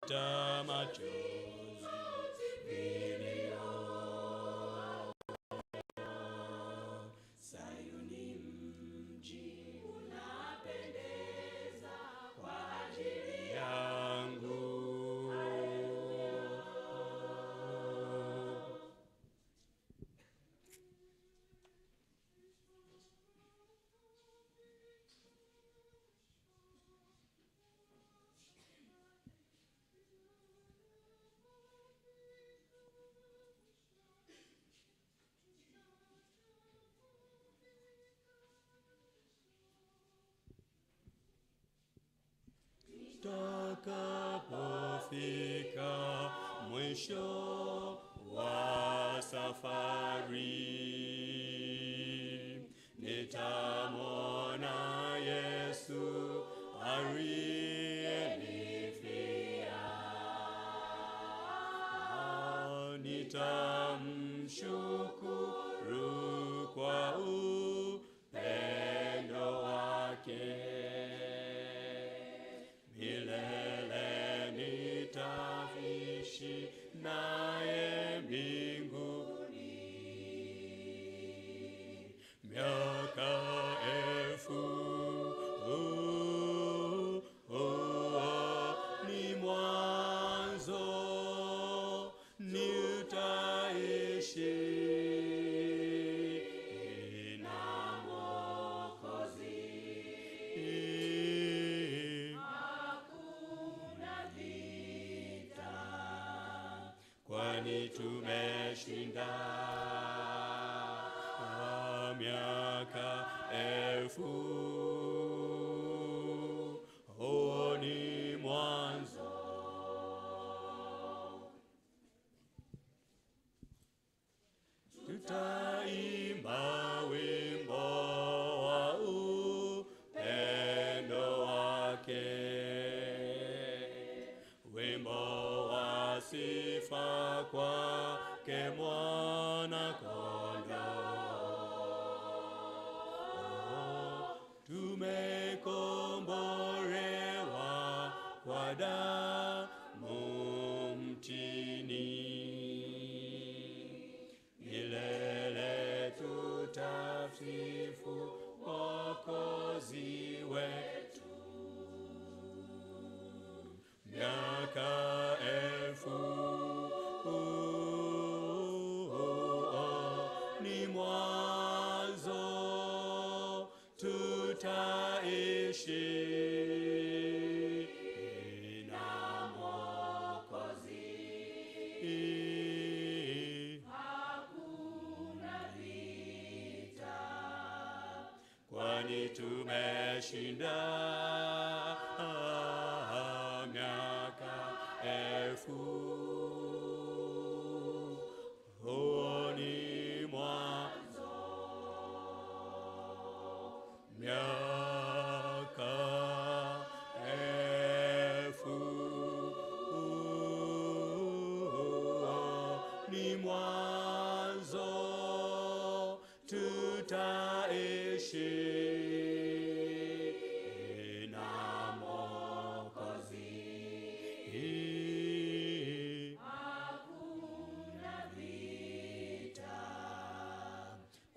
Atafuta machozi vilio. Sayuni mji unapendeza kwa ajili yangu. Takapofika mwisho wa safari, nitamwona Yesu aliyenifia, nitamshukuru kwa upendo wake. Milele nitaishi naye mbinguni, miaka elfu ni mwanzo, nitaishi na Mwokozi. Kwani tumeshinda miaka elfu, huo ni mwanzo. Tutaimba wimbo wa upendo wake, wimbo wa sifa kwake Mwana Kondoo. Tumekombolewa kwa damu mtini, milele tutasifu Mwokozi wetu. Miaka elfu ni mwanzo, tutaishi na Mwokozi. Kwani tumeshinda miaka elfu, huo ni mwanzo. Miaka elfu ni mwanzo, tutaishi na Mwokozi.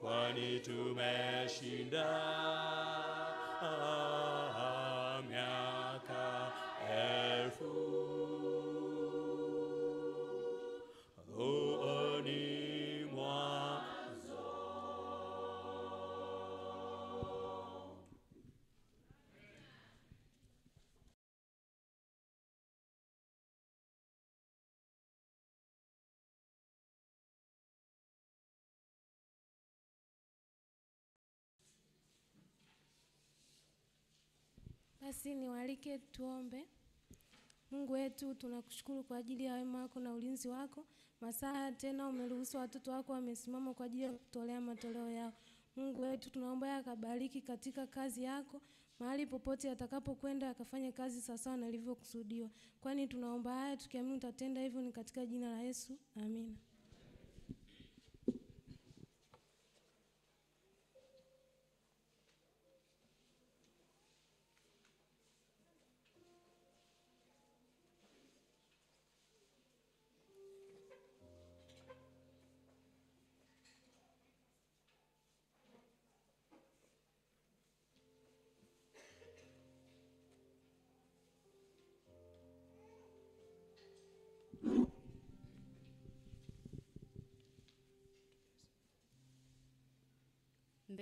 Kwani tumeshinda miaka elfu, huo ni mwanzo. Basi niwaalike tuombe. Mungu wetu, tunakushukuru kwa ajili ya wema wako na ulinzi wako. Masaa tena umeruhusu watoto wako wamesimama kwa ajili ya kutolea matoleo yao. Mungu wetu, tunaomba yakabariki katika kazi yako, mahali popote atakapokwenda akafanye kazi sawasawa na ilivyokusudiwa. Kwani tunaomba haya tukiamini utatenda hivyo, ni katika jina la Yesu. Amina.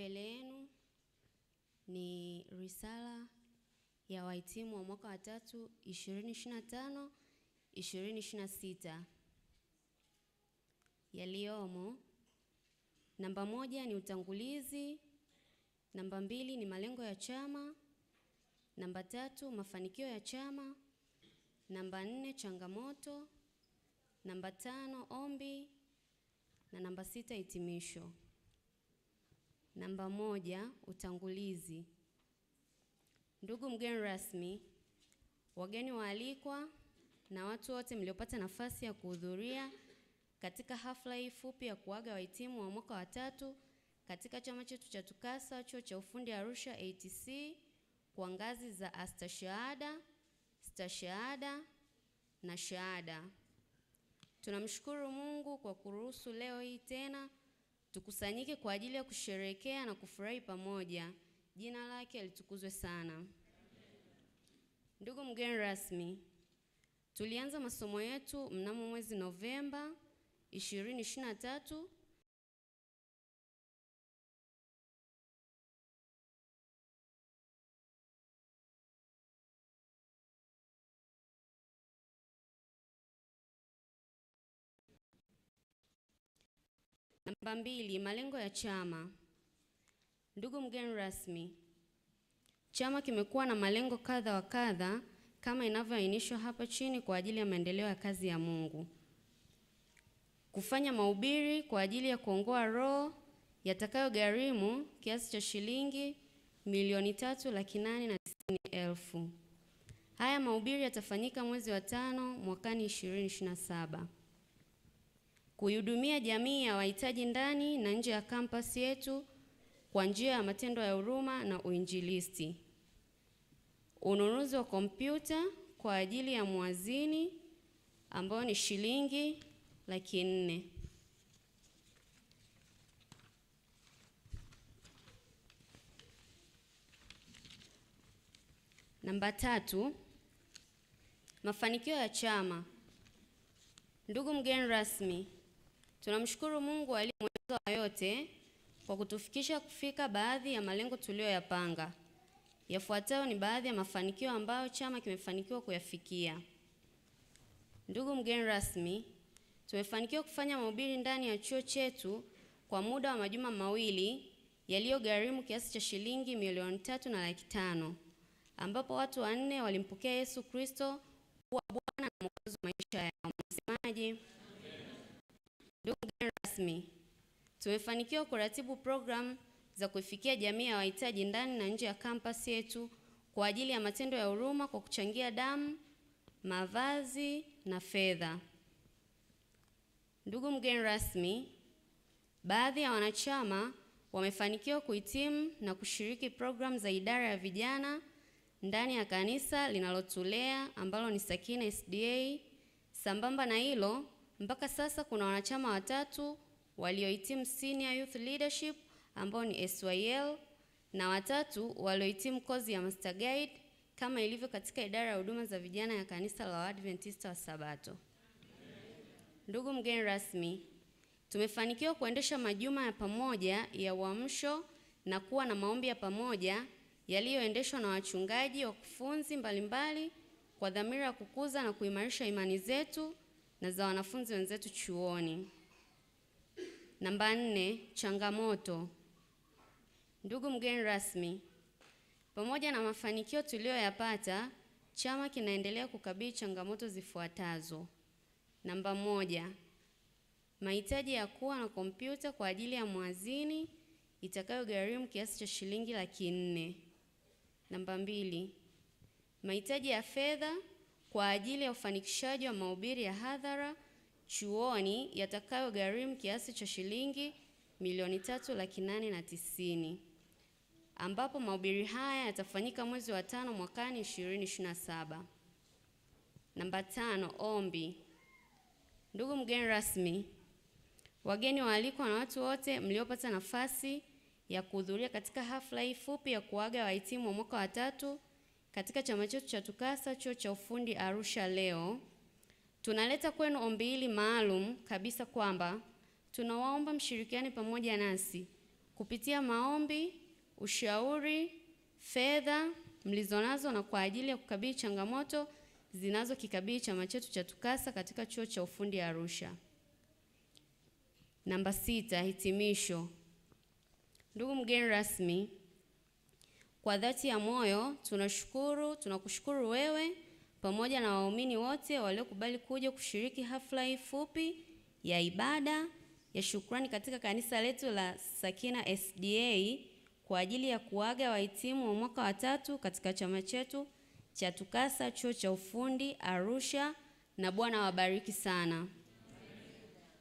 Mbele yenu ni risala ya wahitimu wa mwaka wa 3 2025 2026. Yaliyomo: namba 1 ni utangulizi, namba 2 ni malengo ya chama, namba 3 mafanikio ya chama, namba 4 changamoto, namba 5 ombi na namba 6 hitimisho. Namba 1, utangulizi. Ndugu mgeni rasmi, wageni waalikwa na watu wote mliopata nafasi ya kuhudhuria katika hafla hii fupi ya kuaga wahitimu wa mwaka wa 3 katika chama chetu cha TUCASA Chuo cha Ufundi Arusha ATC kwa ngazi za astashahada, stashahada na shahada. Tunamshukuru Mungu kwa kuruhusu leo hii tena tukusanyike kwa ajili ya kusherehekea na kufurahi pamoja. Jina lake litukuzwe sana. Ndugu mgeni rasmi, tulianza masomo yetu mnamo mwezi Novemba 2023 Namba 2, malengo ya chama. Ndugu mgeni rasmi, chama kimekuwa na malengo kadha wa kadha kama inavyoainishwa hapa chini kwa ajili ya maendeleo ya kazi ya Mungu. Kufanya mahubiri kwa ajili ya kuongoa roho yatakayogharimu kiasi cha shilingi 3,890,000. Haya mahubiri yatafanyika mwezi wa 5 mwakani 2027. Kuihudumia jamii ya wahitaji ndani na nje ya kampasi yetu kwa njia ya matendo ya huruma na uinjilisti. Ununuzi wa kompyuta kwa ajili ya muazini ambao ni shilingi 400,000. Namba 3, mafanikio ya chama. Ndugu mgeni rasmi, tunamshukuru Mungu aliye mweza wa yote kwa kutufikisha kufika baadhi ya malengo tuliyoyapanga. Yafuatayo ni baadhi ya mafanikio ambayo chama kimefanikiwa kuyafikia. Ndugu mgeni rasmi, tumefanikiwa kufanya mahubiri ndani ya chuo chetu kwa muda wa majuma 2 yaliyogharimu kiasi cha shilingi 3,500,000, ambapo watu 4 walimpokea Yesu Kristo kuwa Bwana na Mwokozi wa maisha yao. Msemaji? Ndugu mgeni rasmi, tumefanikiwa kuratibu program za kuifikia jamii ya wahitaji ndani na nje ya kampasi yetu kwa ajili ya matendo ya huruma kwa kuchangia damu, mavazi na fedha. Ndugu mgeni rasmi, baadhi ya wanachama wamefanikiwa kuhitimu na kushiriki program za idara ya vijana ndani ya kanisa linalotulea ambalo ni Sakina SDA. Sambamba na hilo, mpaka sasa kuna wanachama 3 waliohitimu Senior Youth Leadership ambao ni SYL na 3 waliohitimu kozi ya Master Guide kama ilivyo katika idara ya huduma za vijana ya kanisa la Waadventista wa Sabato. Ndugu mgeni rasmi, tumefanikiwa kuendesha majuma ya pamoja ya uamsho na kuwa na maombi ya pamoja yaliyoendeshwa na wachungaji, wakufunzi mbalimbali kwa dhamira ya kukuza na kuimarisha imani zetu na za wanafunzi wenzetu chuoni. Namba 4, changamoto. Ndugu mgeni rasmi, pamoja na mafanikio tuliyoyapata, chama kinaendelea kukabili changamoto zifuatazo. Namba 1, mahitaji ya kuwa na kompyuta kwa ajili ya muazini itakayogharimu kiasi cha shilingi 400,000. Namba 2, mahitaji ya fedha kwa ajili ya ufanikishaji wa mahubiri ya hadhara chuoni yatakayogharimu kiasi cha shilingi 3,890,000, ambapo mahubiri haya yatafanyika mwezi wa 5 mwakani 2027. Namba 5, ombi. Ndugu mgeni rasmi, wageni waalikwa na watu wote mliopata nafasi ya kuhudhuria katika hafla hii fupi ya kuaga wahitimu wa mwaka wa 3 katika chama chetu cha TUCASA Chuo cha Ufundi Arusha leo, tunaleta kwenu ombi hili maalum kabisa kwamba tunawaomba mshirikiane pamoja nasi kupitia maombi, ushauri, fedha mlizonazo na kwa ajili ya kukabili changamoto zinazokikabili chama chetu cha TUCASA katika Chuo cha Ufundi Arusha. Namba 6, hitimisho. Ndugu mgeni rasmi, kwa dhati ya moyo tunakushukuru wewe pamoja na waumini wote waliokubali kuja kushiriki hafla hii fupi ya ibada ya shukrani katika kanisa letu la Sakina SDA kwa ajili ya kuaga wahitimu wa mwaka wa 3 katika chama chetu cha TUCASA Chuo cha Ufundi Arusha, na Bwana wabariki sana.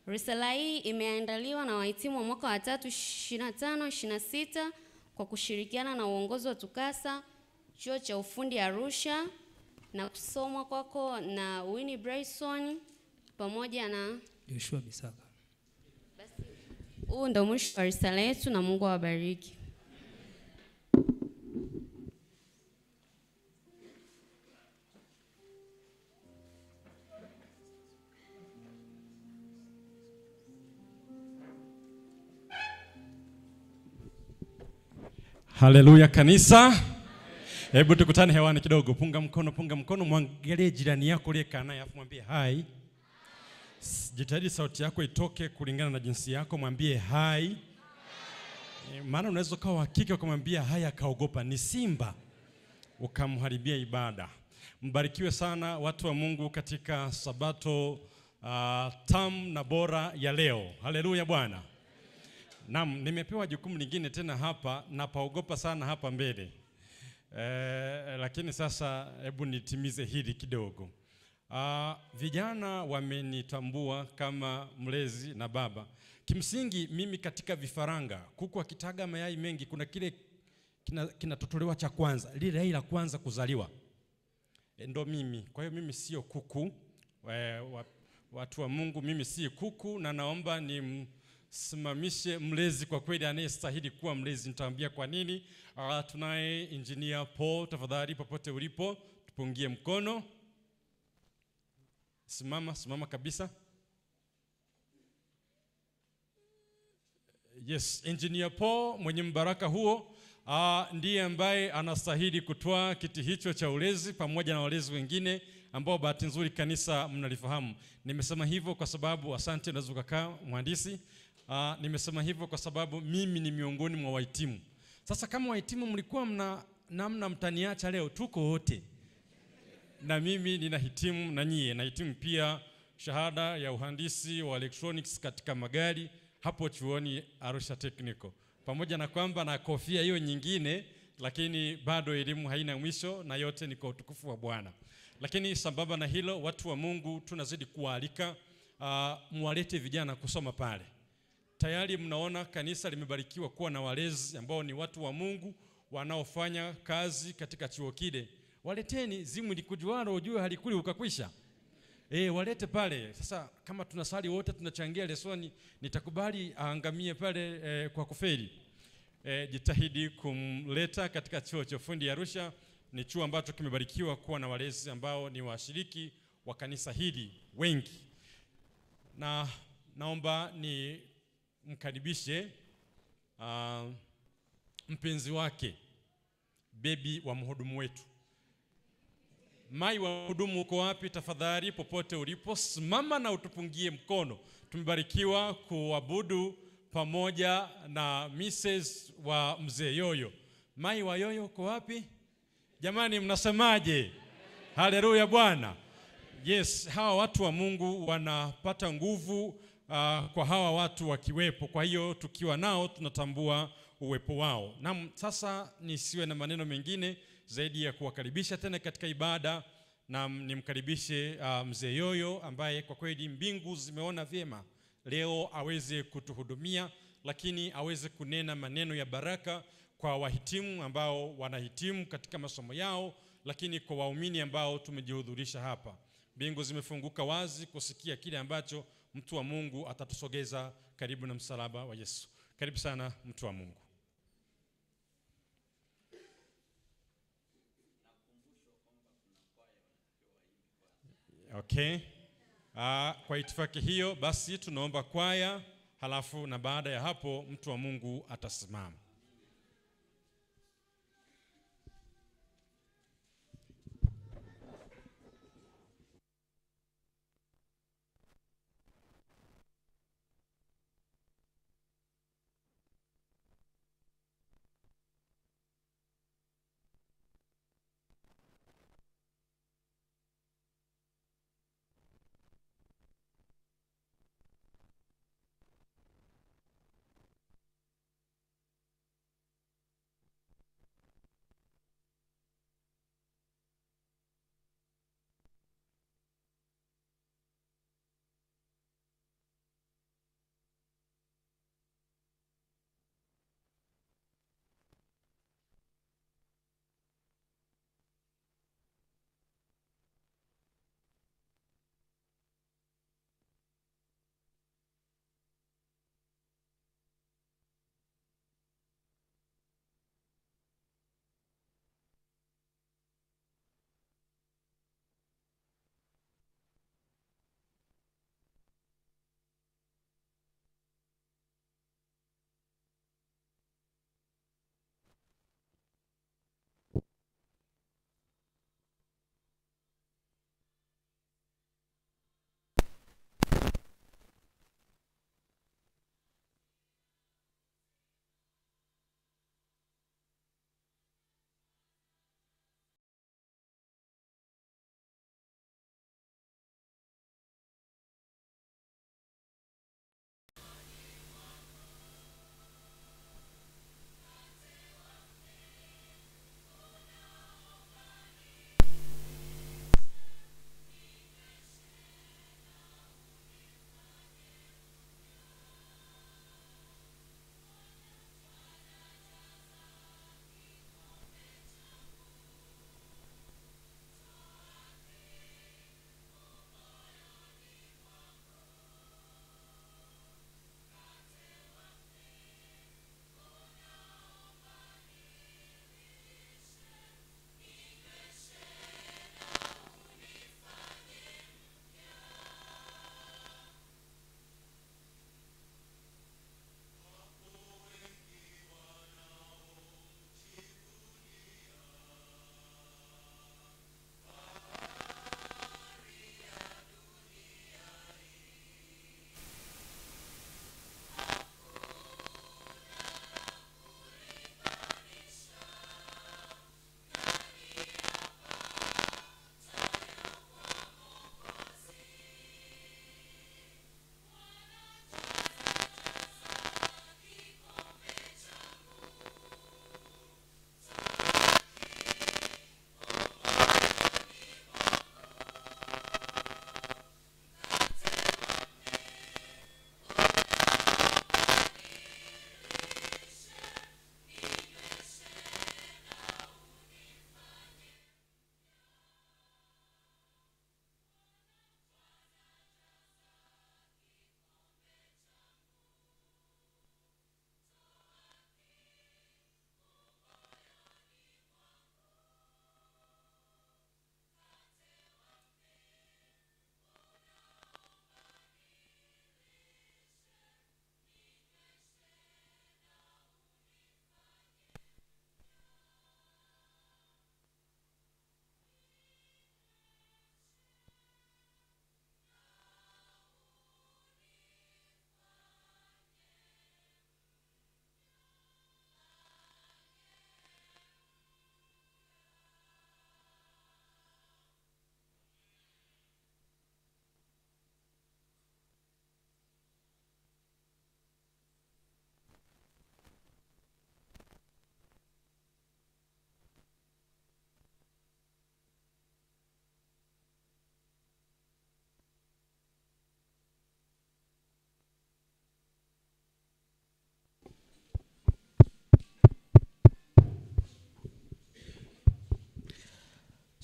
Risala hii imeandaliwa na wahitimu wa mwaka wa 3 25 26 kwa kushirikiana na uongozi wa TUCASA Chuo cha Ufundi Arusha na kusomwa kwako na Winnie Bryson pamoja na Joshua Bisaka. Basi huu ndio mwisho wa risala yetu na Mungu awabariki. Haleluya kanisa. Hebu tukutane hewani kidogo. Punga mkono, punga mkono, mwangalie jirani yako uliyekaa naye afu mwambie hai. Jitahidi sauti yako itoke kulingana na jinsi yako, mwambie hai. Maana unaweza kuwa hakika ukamwambia hai akaogopa, ni simba, ukamharibia ibada. Mbarikiwe sana watu wa Mungu katika sabato tamu na bora ya leo. Haleluya Bwana. Naam, nimepewa jukumu lingine tena hapa na paogopa sana hapa mbele. Lakini sasa hebu nitimize hili kidogo. Vijana wamenitambua kama mlezi na baba. Kimsingi mimi katika vifaranga, kuku akitaga mayai mengi kuna kile kinatotolewa cha kwanza, lile yai la kwanza kuzaliwa. Ndo mimi. Kwa hiyo mimi sio kuku. Watu wa Mungu, mimi si kuku na naomba ni simamishe mlezi kwa kweli anayestahili kuwa mlezi. Nitaambia kwa nini. Tunaye Engineer Paul, tafadhali popote ulipo tupungie mkono. Simama, simama kabisa. Yes, Engineer Paul mwenye mbaraka huo ndiye ambaye anastahili kutoa kiti hicho cha ulezi pamoja na walezi wengine ambao bahati nzuri kanisa mnalifahamu. Nimesema hivyo kwa sababu, asante, unaweza kukaa mhandisi. Nimesema hivyo kwa sababu mimi ni miongoni mwa wahitimu. Sasa kama wahitimu mlikuwa mna namna mtaniacha leo, tuko wote. Na mimi ninahitimu na nyie, nahitimu pia shahada ya uhandisi wa electronics katika magari hapo chuoni Arusha Technical. Pamoja na kwamba na kofia hiyo nyingine, lakini bado elimu haina mwisho na yote ni kwa utukufu wa Bwana. Lakini sambamba na hilo, watu wa Mungu tunazidi kualika muwalete vijana kusoma pale. Tayari mnaona kanisa limebarikiwa kuwa na walezi ambao ni watu wa Mungu wanaofanya kazi katika chuo kile. Waleteni, zimu likujualo ujue halikuli ukakwisha. Walete pale. Sasa kama tunasali wote tunachangia lesoni, nitakubali aangamie pale kwa kufeli. Jitahidi kumleta katika chuo cha ufundi Arusha. Ni chuo ambacho kimebarikiwa kuwa na walezi ambao ni washiriki wa kanisa hili wengi. Na naomba ni mkaribishe mpenzi wake, bebi wa mhudumu wetu. Mai wa mhudumu uko wapi? Tafadhali popote ulipo simama na utupungie mkono. Tumebarikiwa kuabudu pamoja na Mrs. wa mzee Yoyo. Mai wa Yoyo uko wapi? Jamani mnasemaje? Haleluya Bwana. Yes, hawa watu wa Mungu wanapata nguvu kwa hawa watu wakiwepo. Kwa hiyo tukiwa nao tunatambua uwepo wao. Na sasa nisiwe na maneno mengine zaidi ya kuwakaribisha tena katika ibada, na nimkaribishe mzee Yoyo ambaye kwa kweli mbingu zimeona vyema leo aweze kutuhudumia, lakini aweze kunena maneno ya baraka kwa wahitimu ambao wanahitimu katika masomo yao, lakini kwa waumini ambao tumejihudhurisha hapa. Mbingu zimefunguka wazi kusikia kile ambacho mtu wa Mungu atatusogeza karibu na msalaba wa Yesu. Karibu sana mtu wa Mungu. Okay. Kwa itifaki hiyo basi tunaomba kwaya halafu na baada ya hapo mtu wa Mungu atasimama.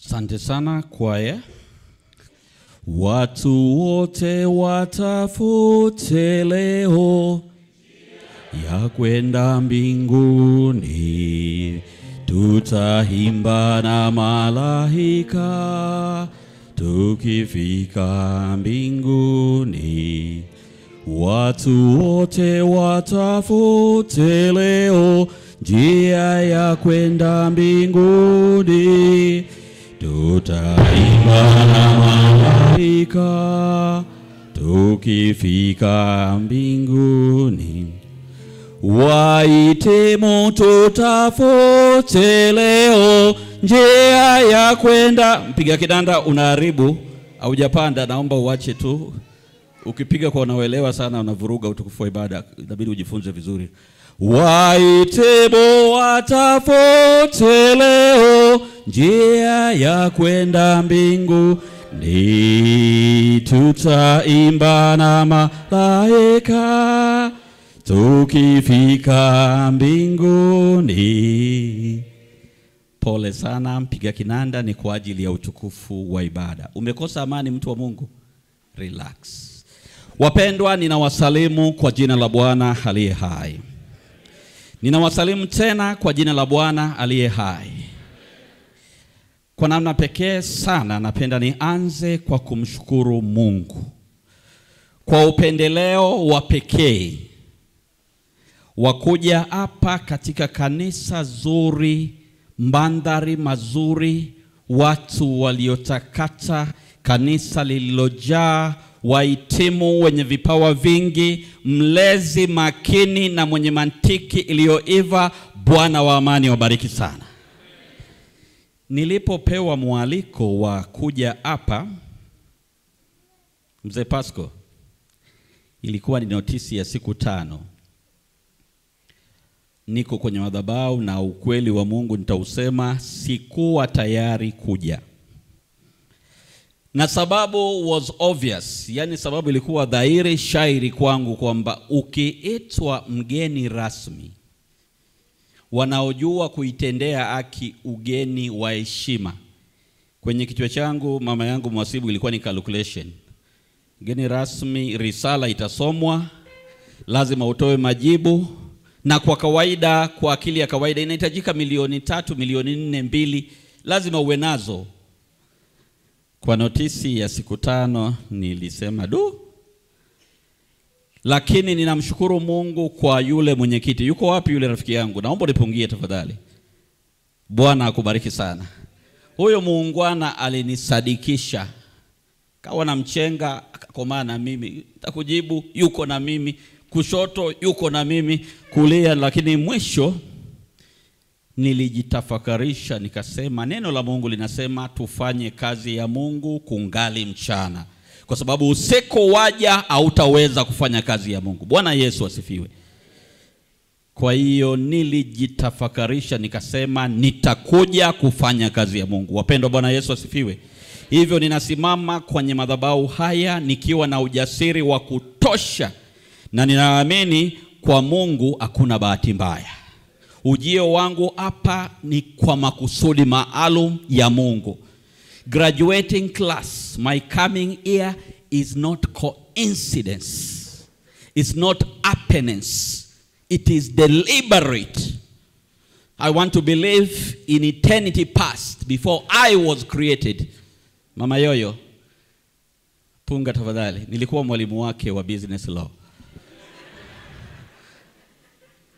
Asante sana kwaya. Watu wote watafute leo ya kwenda mbinguni, tutaimba na malaika tukifika mbinguni. Watu wote watafute leo njia ya kwenda mbinguni. Tutaimba na malaika tukifika mbinguni. Wahitimu tutafute leo njia ya kwenda. Mpiga kidanda unaharibu, haujapanda, naomba uache tu. Ukipiga kwa unaoelewa sana unavuruga utukufu wa ibada, inabidi ujifunze vizuri. Wahitimu watafute leo njia ya kwenda mbinguni, tutaimba na malaika tukifika mbinguni. Pole sana mpiga kinanda, ni kwa ajili ya utukufu wa ibada. Umekosa amani, mtu wa Mungu, relax. Wapendwa, ninawasalimu kwa jina la Bwana aliye hai. Ninawasalimu tena kwa jina la Bwana aliye hai. Kwa namna pekee sana napenda nianze kwa kumshukuru Mungu kwa upendeleo wa pekee wa kuja hapa katika kanisa zuri, mandhari mazuri, watu waliotakata, kanisa lililojaa wahitimu wenye vipawa vingi, mlezi makini na mwenye mantiki iliyoiva. Bwana wa amani wabariki sana. Nilipopewa mwaliko wa kuja hapa, Mzee Pasco, ilikuwa ni notisi ya siku 5. Niko kwenye madhabahu na ukweli wa Mungu nitausema, sikuwa tayari kuja. Na sababu was obvious, yani sababu ilikuwa dhahiri shairi kwangu kwamba ukiitwa mgeni rasmi, wanaojua kuitendea haki ugeni wa heshima. Kwenye kichwa changu, mama yangu mwasibu, ilikuwa ni calculation. Mgeni rasmi, risala itasomwa, lazima utoe majibu, na kwa kawaida, kwa akili ya kawaida inahitajika 3 milioni, 4 milioni, 2, lazima uwe nazo. Kwa notisi ya siku 5 nilisema du. Lakini ninamshukuru Mungu kwa yule mwenyekiti. Yuko wapi yule rafiki yangu? Naomba nipungie tafadhali. Bwana akubariki sana. Huyo muungwana alinisadikisha. Kawa na mchenga, akakomaa na mimi. Nitakujibu, yuko na mimi. Kushoto yuko na mimi, kulia. Lakini mwisho nilijitafakarisha nikasema, neno la Mungu linasema tufanye kazi ya Mungu kungali mchana, kwa sababu usiku waja hautaweza kufanya kazi ya Mungu. Bwana Yesu asifiwe. Kwa hiyo nilijitafakarisha nikasema nitakuja kufanya kazi ya Mungu. Wapendwa, Bwana Yesu asifiwe. Hivyo ninasimama kwenye madhabahu haya nikiwa na ujasiri wa kutosha, na ninaamini kwa Mungu hakuna bahati mbaya. Ujio wangu hapa ni kwa makusudi maalum ya Mungu. Graduating class, my coming here is not coincidence. It's not happenings. It is deliberate. I want to believe in eternity past before I was created. Mama Yoyo, punga tafadhali. Nilikuwa mwalimu wake wa business law.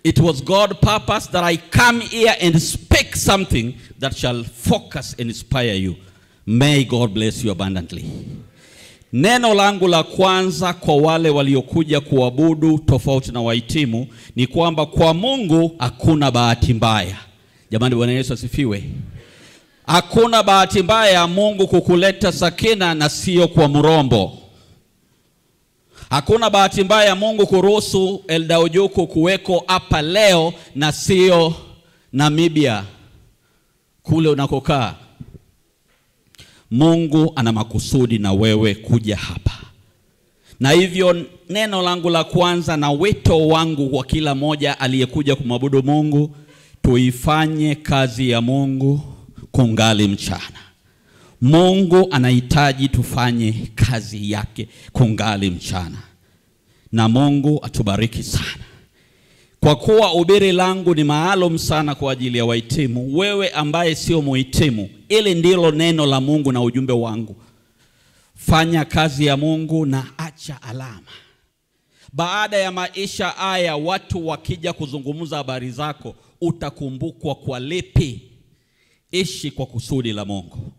It was God's purpose that I come here and speak something that shall focus and inspire you. May God bless you abundantly. Neno langu la kwanza kwa wale waliokuja kuabudu tofauti na wahitimu ni kwamba kwa Mungu hakuna bahati mbaya. Jamani, Bwana Yesu asifiwe. Hakuna bahati mbaya ya Mungu kukuleta Sakina na sio kwa Mrombo. Hakuna bahati mbaya ya Mungu kuruhusu Elda Ojuku kuweko hapa leo na sio Namibia kule unakokaa. Mungu ana makusudi na wewe kuja hapa. Na hivyo neno langu la kwanza na wito wangu kwa kila moja aliyekuja kumwabudu Mungu, tuifanye kazi ya Mungu kungali mchana. Mungu anahitaji tufanye kazi yake kungali mchana. Na Mungu atubariki sana. Kwa kuwa ubiri langu ni maalum sana kwa ajili ya wahitimu, wewe ambaye sio muhitimu, ili ndilo neno la Mungu na ujumbe wangu. Fanya kazi ya Mungu na acha alama. Baada ya maisha haya, watu wakija kuzungumza habari zako, utakumbukwa kwa lipi? Ishi kwa kusudi la Mungu.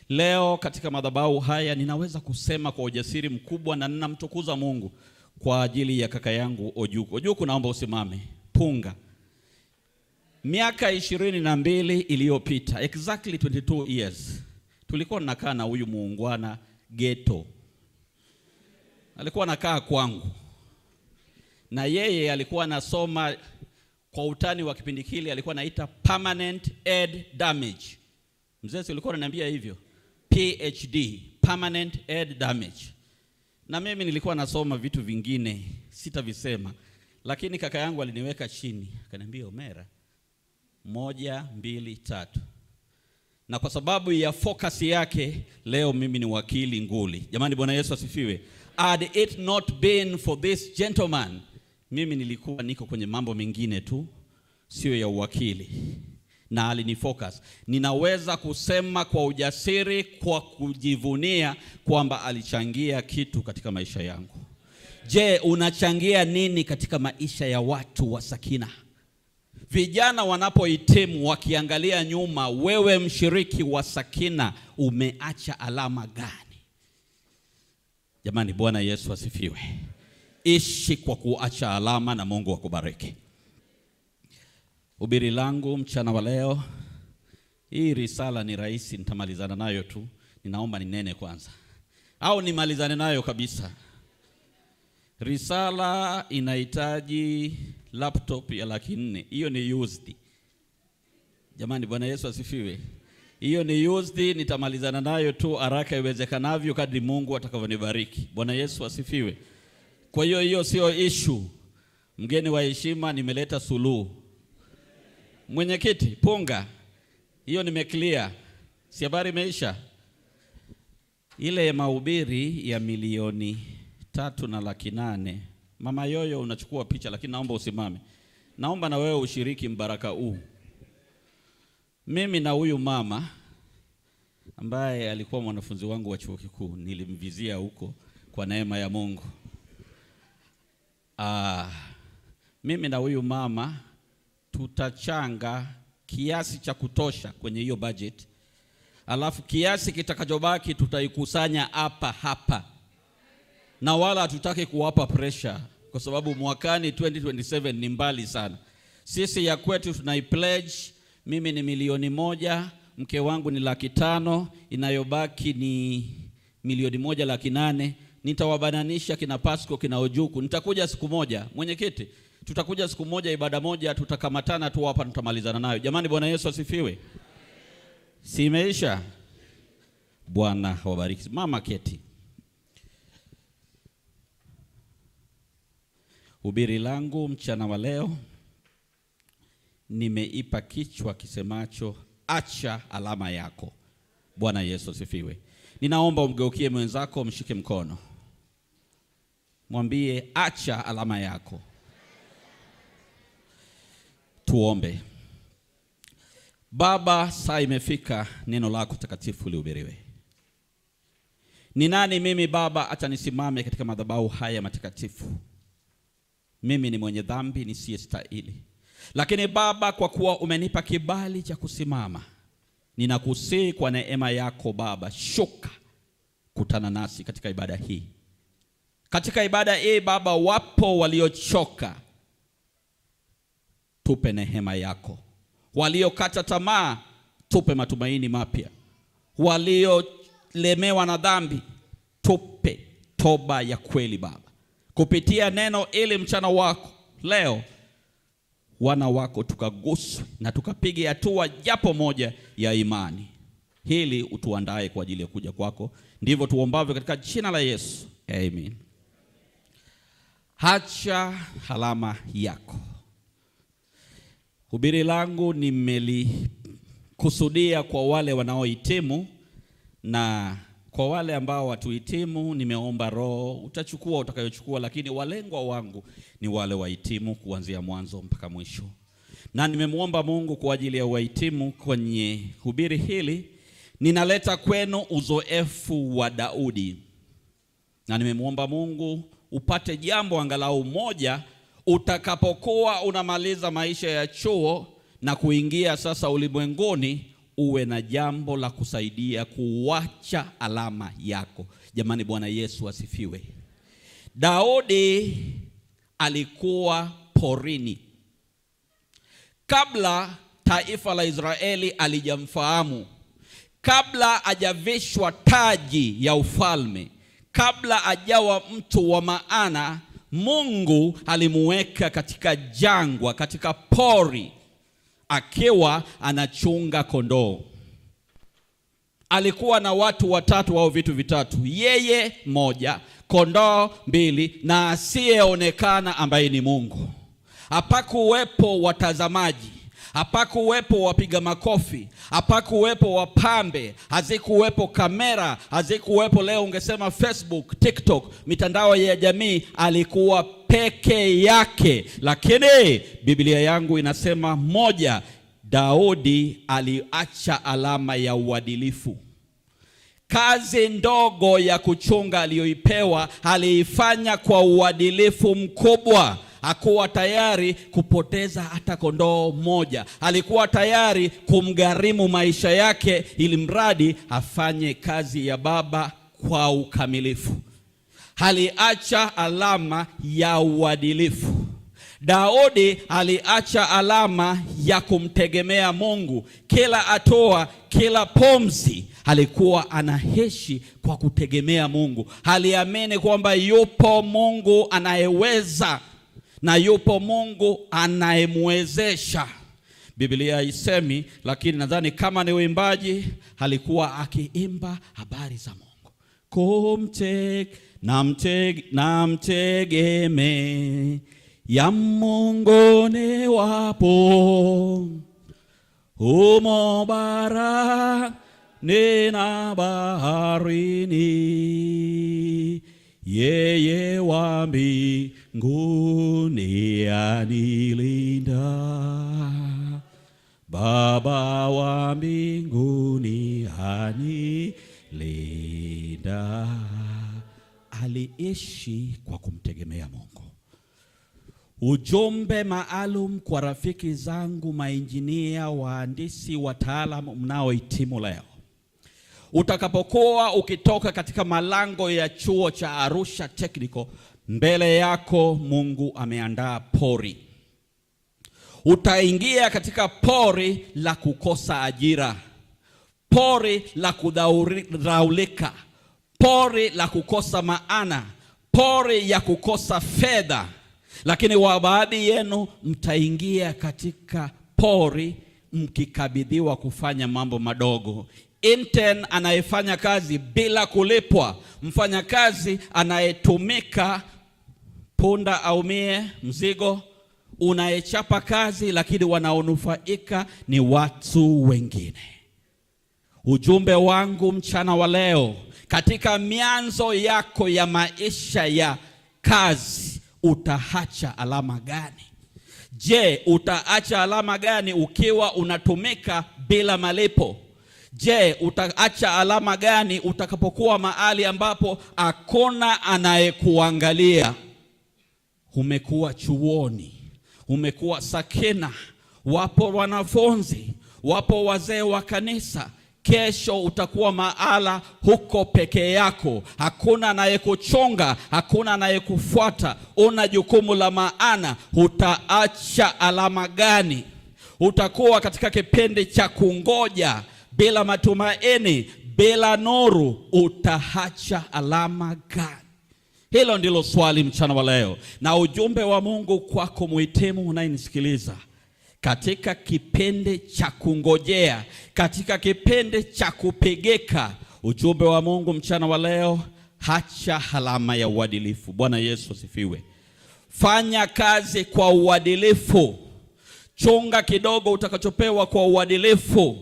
Leo katika madhabahu haya ninaweza kusema kwa ujasiri mkubwa na ninamtukuza Mungu kwa ajili ya kaka yangu Ojuku. Ojuku, naomba usimame. Punga. Miaka 22 iliyopita, exactly 22 years, tulikuwa tunakaa na huyu muungwana ghetto. Alikuwa anakaa kwangu. Na yeye alikuwa anasoma kwa utani wa kipindi kile, alikuwa anaita permanent head damage. Mzee si ulikuwa unaniambia hivyo? PhD, permanent head damage. Na mimi nilikuwa nasoma vitu vingine, sitavisema. Lakini kaka yangu aliniweka chini, akaniambia Omera, 1, 2, 3. Na kwa sababu ya focus yake, leo mimi ni wakili nguli. Jamani, Bwana Yesu asifiwe. Had it not been for this gentleman, mimi nilikuwa niko kwenye mambo mengine tu, sio ya uwakili. Na alinifocus. Ninaweza kusema kwa ujasiri, kwa kujivunia kwamba alichangia kitu katika maisha yangu. Je, unachangia nini katika maisha ya watu wa Sakina? Vijana wanapohitimu wakiangalia nyuma, wewe mshiriki wa Sakina umeacha alama gani? Jamani, Bwana Yesu asifiwe. Ishi kwa kuacha alama na Mungu akubariki. Hubiri langu mchana wa leo, hii risala ni rahisi, nitamalizana nayo tu. Ninaomba ninene kwanza, au nimalizane nayo kabisa. Risala inahitaji laptop ya 400,000. Hiyo ni used. Jamani, Bwana Yesu asifiwe. Hiyo ni used, nitamalizana nayo tu haraka iwezekanavyo kadri Mungu atakavyonibariki. Bwana Yesu asifiwe. Kwa hiyo hiyo sio issue. Mgeni wa heshima, nimeleta suluhu. Mwenyekiti, punga. Hiyo nimeclear. Si habari imeisha? Ile mahubiri ya 3,800,000. Mama Yoyo unachukua picha, lakini naomba usimame. Naomba na wewe ushiriki mbaraka huu. Mimi na huyu mama ambaye alikuwa mwanafunzi wangu wa chuo kikuu, nilimvizia huko kwa neema ya Mungu. Mimi na huyu mama tutachanga kiasi cha kutosha kwenye hiyo budget. Alafu kiasi kitakachobaki tutaikusanya hapa hapa. Na wala hatutaki kuwapa pressure kwa sababu mwakani 2027 ni mbali sana. Sisi ya kwetu tunai pledge, mimi ni 1,000,000, mke wangu ni 500,000, inayobaki ni 1,800,000. Nitawabananisha kina Pasco, kina Ojuku. Nitakuja siku moja, mwenyekiti, tutakuja siku moja ibada moja, tutakamatana tu hapa, tutamalizana nayo. Jamani, Bwana Yesu asifiwe. Si imeisha? Bwana wabariki. Mama keti. Hubiri langu mchana wa leo nimeipa kichwa kisemacho acha alama yako. Bwana Yesu asifiwe. Ninaomba umgeukie mwenzako, mshike mkono, mwambie acha alama yako. Tuombe. Baba, saa imefika neno lako takatifu lihubiriwe. Ni nani mimi Baba hata nisimame katika madhabahu haya matakatifu? Mimi ni mwenye dhambi nisiyestahili. Lakini Baba, kwa kuwa umenipa kibali cha kusimama, ninakusihi kwa neema yako Baba, shuka kutana nasi katika ibada hii. Katika ibada hii Baba, wapo waliochoka, tupe neema yako. Waliokata tamaa, tupe matumaini mapya. Waliolemewa na dhambi, tupe toba ya kweli Baba. Kupitia neno ili mchana wako leo, wana wako tukaguswe na tukapige hatua japo moja ya imani. Hili utuandae kwa ajili ya kuja kwako. Ndivyo tuombavyo katika jina la Yesu. Amen. Acha alama yako. Hubiri langu nimelikusudia kwa wale wanaohitimu, na kwa wale ambao watuhitimu nimeomba roho utachukua utakayochukua, lakini walengwa wangu ni wale wahitimu kuanzia mwanzo mpaka mwisho. Na nimemuomba Mungu kwa ajili ya wahitimu kwenye hubiri hili. Ninaleta kwenu uzoefu wa Daudi. Na nimemuomba Mungu upate jambo angalau moja utakapokuwa unamaliza maisha ya chuo na kuingia sasa ulimwenguni, uwe na jambo la kusaidia kuacha alama yako. Jamani, Bwana Yesu asifiwe. Daudi alikuwa porini kabla taifa la Israeli alijamfahamu, kabla hajavishwa taji ya ufalme, kabla ajawa mtu wa maana. Mungu alimuweka katika jangwa, katika pori, akiwa anachunga kondoo. Alikuwa na watu watatu au vitu vitatu: yeye moja, kondoo mbili, na asiyeonekana ambaye ni Mungu. Hapakuwepo watazamaji, hapakuwepo wapiga makofi, hapakuwepo wapambe, hazikuwepo kamera, hazikuwepo leo ungesema Facebook, TikTok, mitandao ya jamii. Alikuwa peke yake. Lakini Biblia yangu inasema moja, Daudi aliacha alama ya uadilifu. Kazi ndogo ya kuchunga aliyoipewa aliifanya kwa uadilifu mkubwa. Hakuwa tayari kupoteza hata kondoo moja. Alikuwa tayari kumgharimu maisha yake ili mradi afanye kazi ya Baba kwa ukamilifu. Aliacha alama ya uadilifu. Daudi aliacha alama ya kumtegemea Mungu. Kila hatua, kila pumzi alikuwa anaishi kwa kutegemea Mungu. Aliamini kwamba yupo Mungu anayeweza na yupo Mungu anayemwezesha. Biblia haisemi, lakini nadhani kama ni uimbaji, alikuwa akiimba habari za Mungu. Namtegeme ya Mungu ni wapo, humo barani na baharini, yeye wa mbinguni anilinda, Baba wa mbinguni anilinda. Aliishi kwa kumtegemea Mungu. Ujumbe maalum kwa rafiki zangu mainjinia, wahandisi, wataalamu mnaohitimu leo. Utakapokuwa ukitoka katika malango ya chuo cha Arusha Technical, mbele yako Mungu ameandaa pori. Utaingia katika pori la kukosa ajira, pori la kudhaulika, pori la kukosa maana, pori ya kukosa fedha. Lakini wa baadhi yenu mtaingia katika pori mkikabidhiwa kufanya mambo madogo. Intern anayefanya kazi bila kulipwa, mfanyakazi anayetumika punda aumie mzigo, unayechapa kazi lakini wanaonufaika ni watu wengine. Ujumbe wangu mchana wa leo, katika mianzo yako ya maisha ya kazi, utaacha alama gani? Je, utaacha alama gani ukiwa unatumika bila malipo? Je, utaacha alama gani utakapokuwa mahali ambapo hakuna anayekuangalia? Umekuwa chuoni, umekuwa Sakina, wapo wanafunzi, wapo wazee wa kanisa. Kesho utakuwa mahala huko peke yako, hakuna anayekuchunga, hakuna anayekufuata. Una jukumu la maana. Utaacha alama gani? Utakuwa katika kipindi cha kungoja bila matumaini, bila nuru. Utaacha alama gani? Hilo ndilo swali mchana wa leo, na ujumbe wa Mungu kwako muhitimu unayenisikiliza, katika kipindi cha kungojea, katika kipindi cha kupigika, ujumbe wa Mungu mchana wa leo, acha alama ya uadilifu. Bwana Yesu asifiwe. Fanya kazi kwa uadilifu. Chunga kidogo utakachopewa kwa uadilifu.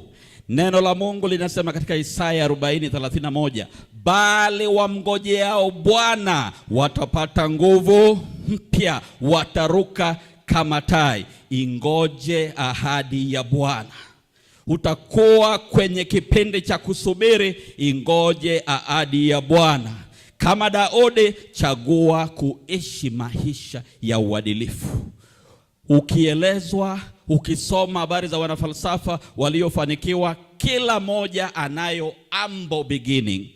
Neno la Mungu linasema katika Isaya 40:31, bali wamngojeao Bwana watapata nguvu mpya, wataruka kama tai. Ingoje ahadi ya Bwana. Utakuwa kwenye kipindi cha kusubiri, ingoje ahadi ya Bwana. Kama Daudi, chagua kuishi maisha ya uadilifu. Ukielezwa, ukisoma habari za wanafalsafa waliofanikiwa, kila moja anayo humble beginning.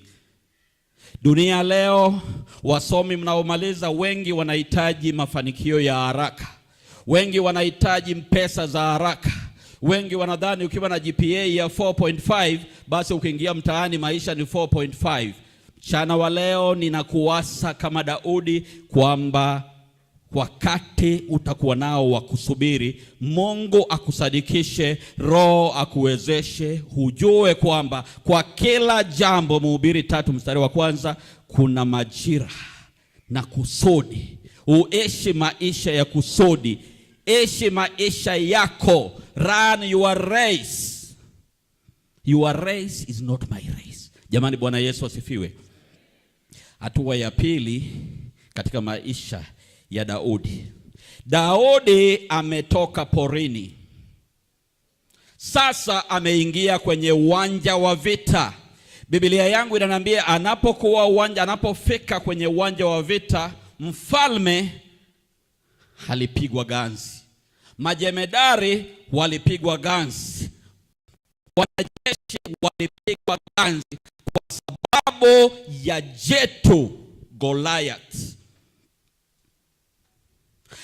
Dunia leo, wasomi mnaomaliza wengi wanahitaji mafanikio ya haraka, wengi wanahitaji pesa za haraka, wengi wanadhani ukiwa na GPA ya 4.5 basi ukiingia mtaani maisha ni 4.5. Mchana wa leo ninakuasa kama Daudi kwamba wakati utakuwa nao wa kusubiri Mungu akusadikishe, Roho akuwezeshe, hujue kwamba kwa kila jambo, Mhubiri 3 mstari wa 1, kuna majira na kusudi. Uishi maisha ya kusudi, ishi maisha yako, run your race. Your race is not my race. Jamani, Bwana Yesu asifiwe. Hatua ya pili katika maisha ya Daudi. Daudi ametoka porini, sasa ameingia kwenye uwanja wa vita. Biblia yangu inaniambia anapokuwa uwanja, anapofika kwenye uwanja wa vita, mfalme alipigwa ganzi, majemedari walipigwa ganzi, wanajeshi walipigwa ganzi kwa sababu ya jetu Goliath.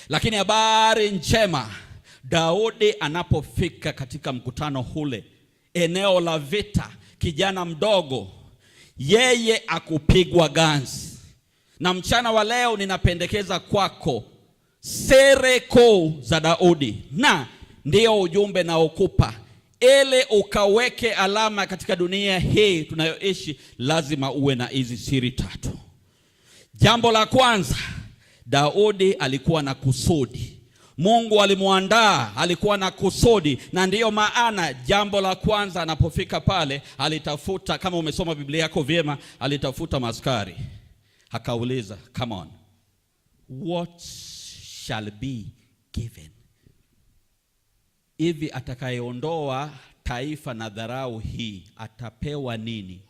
Lakini habari njema, Daudi anapofika katika mkutano ule, eneo la vita, kijana mdogo, yeye akupigwa ganzi. Na mchana wa leo ninapendekeza kwako siri kuu za Daudi, na ndiyo ujumbe naokupa ili ukaweke alama katika dunia hii tunayoishi, lazima uwe na hizi siri tatu. Jambo la kwanza, Daudi alikuwa na kusudi. Mungu alimwandaa, alikuwa na kusudi, na ndiyo maana jambo la kwanza anapofika pale alitafuta, kama umesoma Biblia yako vyema, alitafuta maskari, akauliza, come on, what shall be given? Hivi atakayeondoa taifa na dharau hii atapewa nini?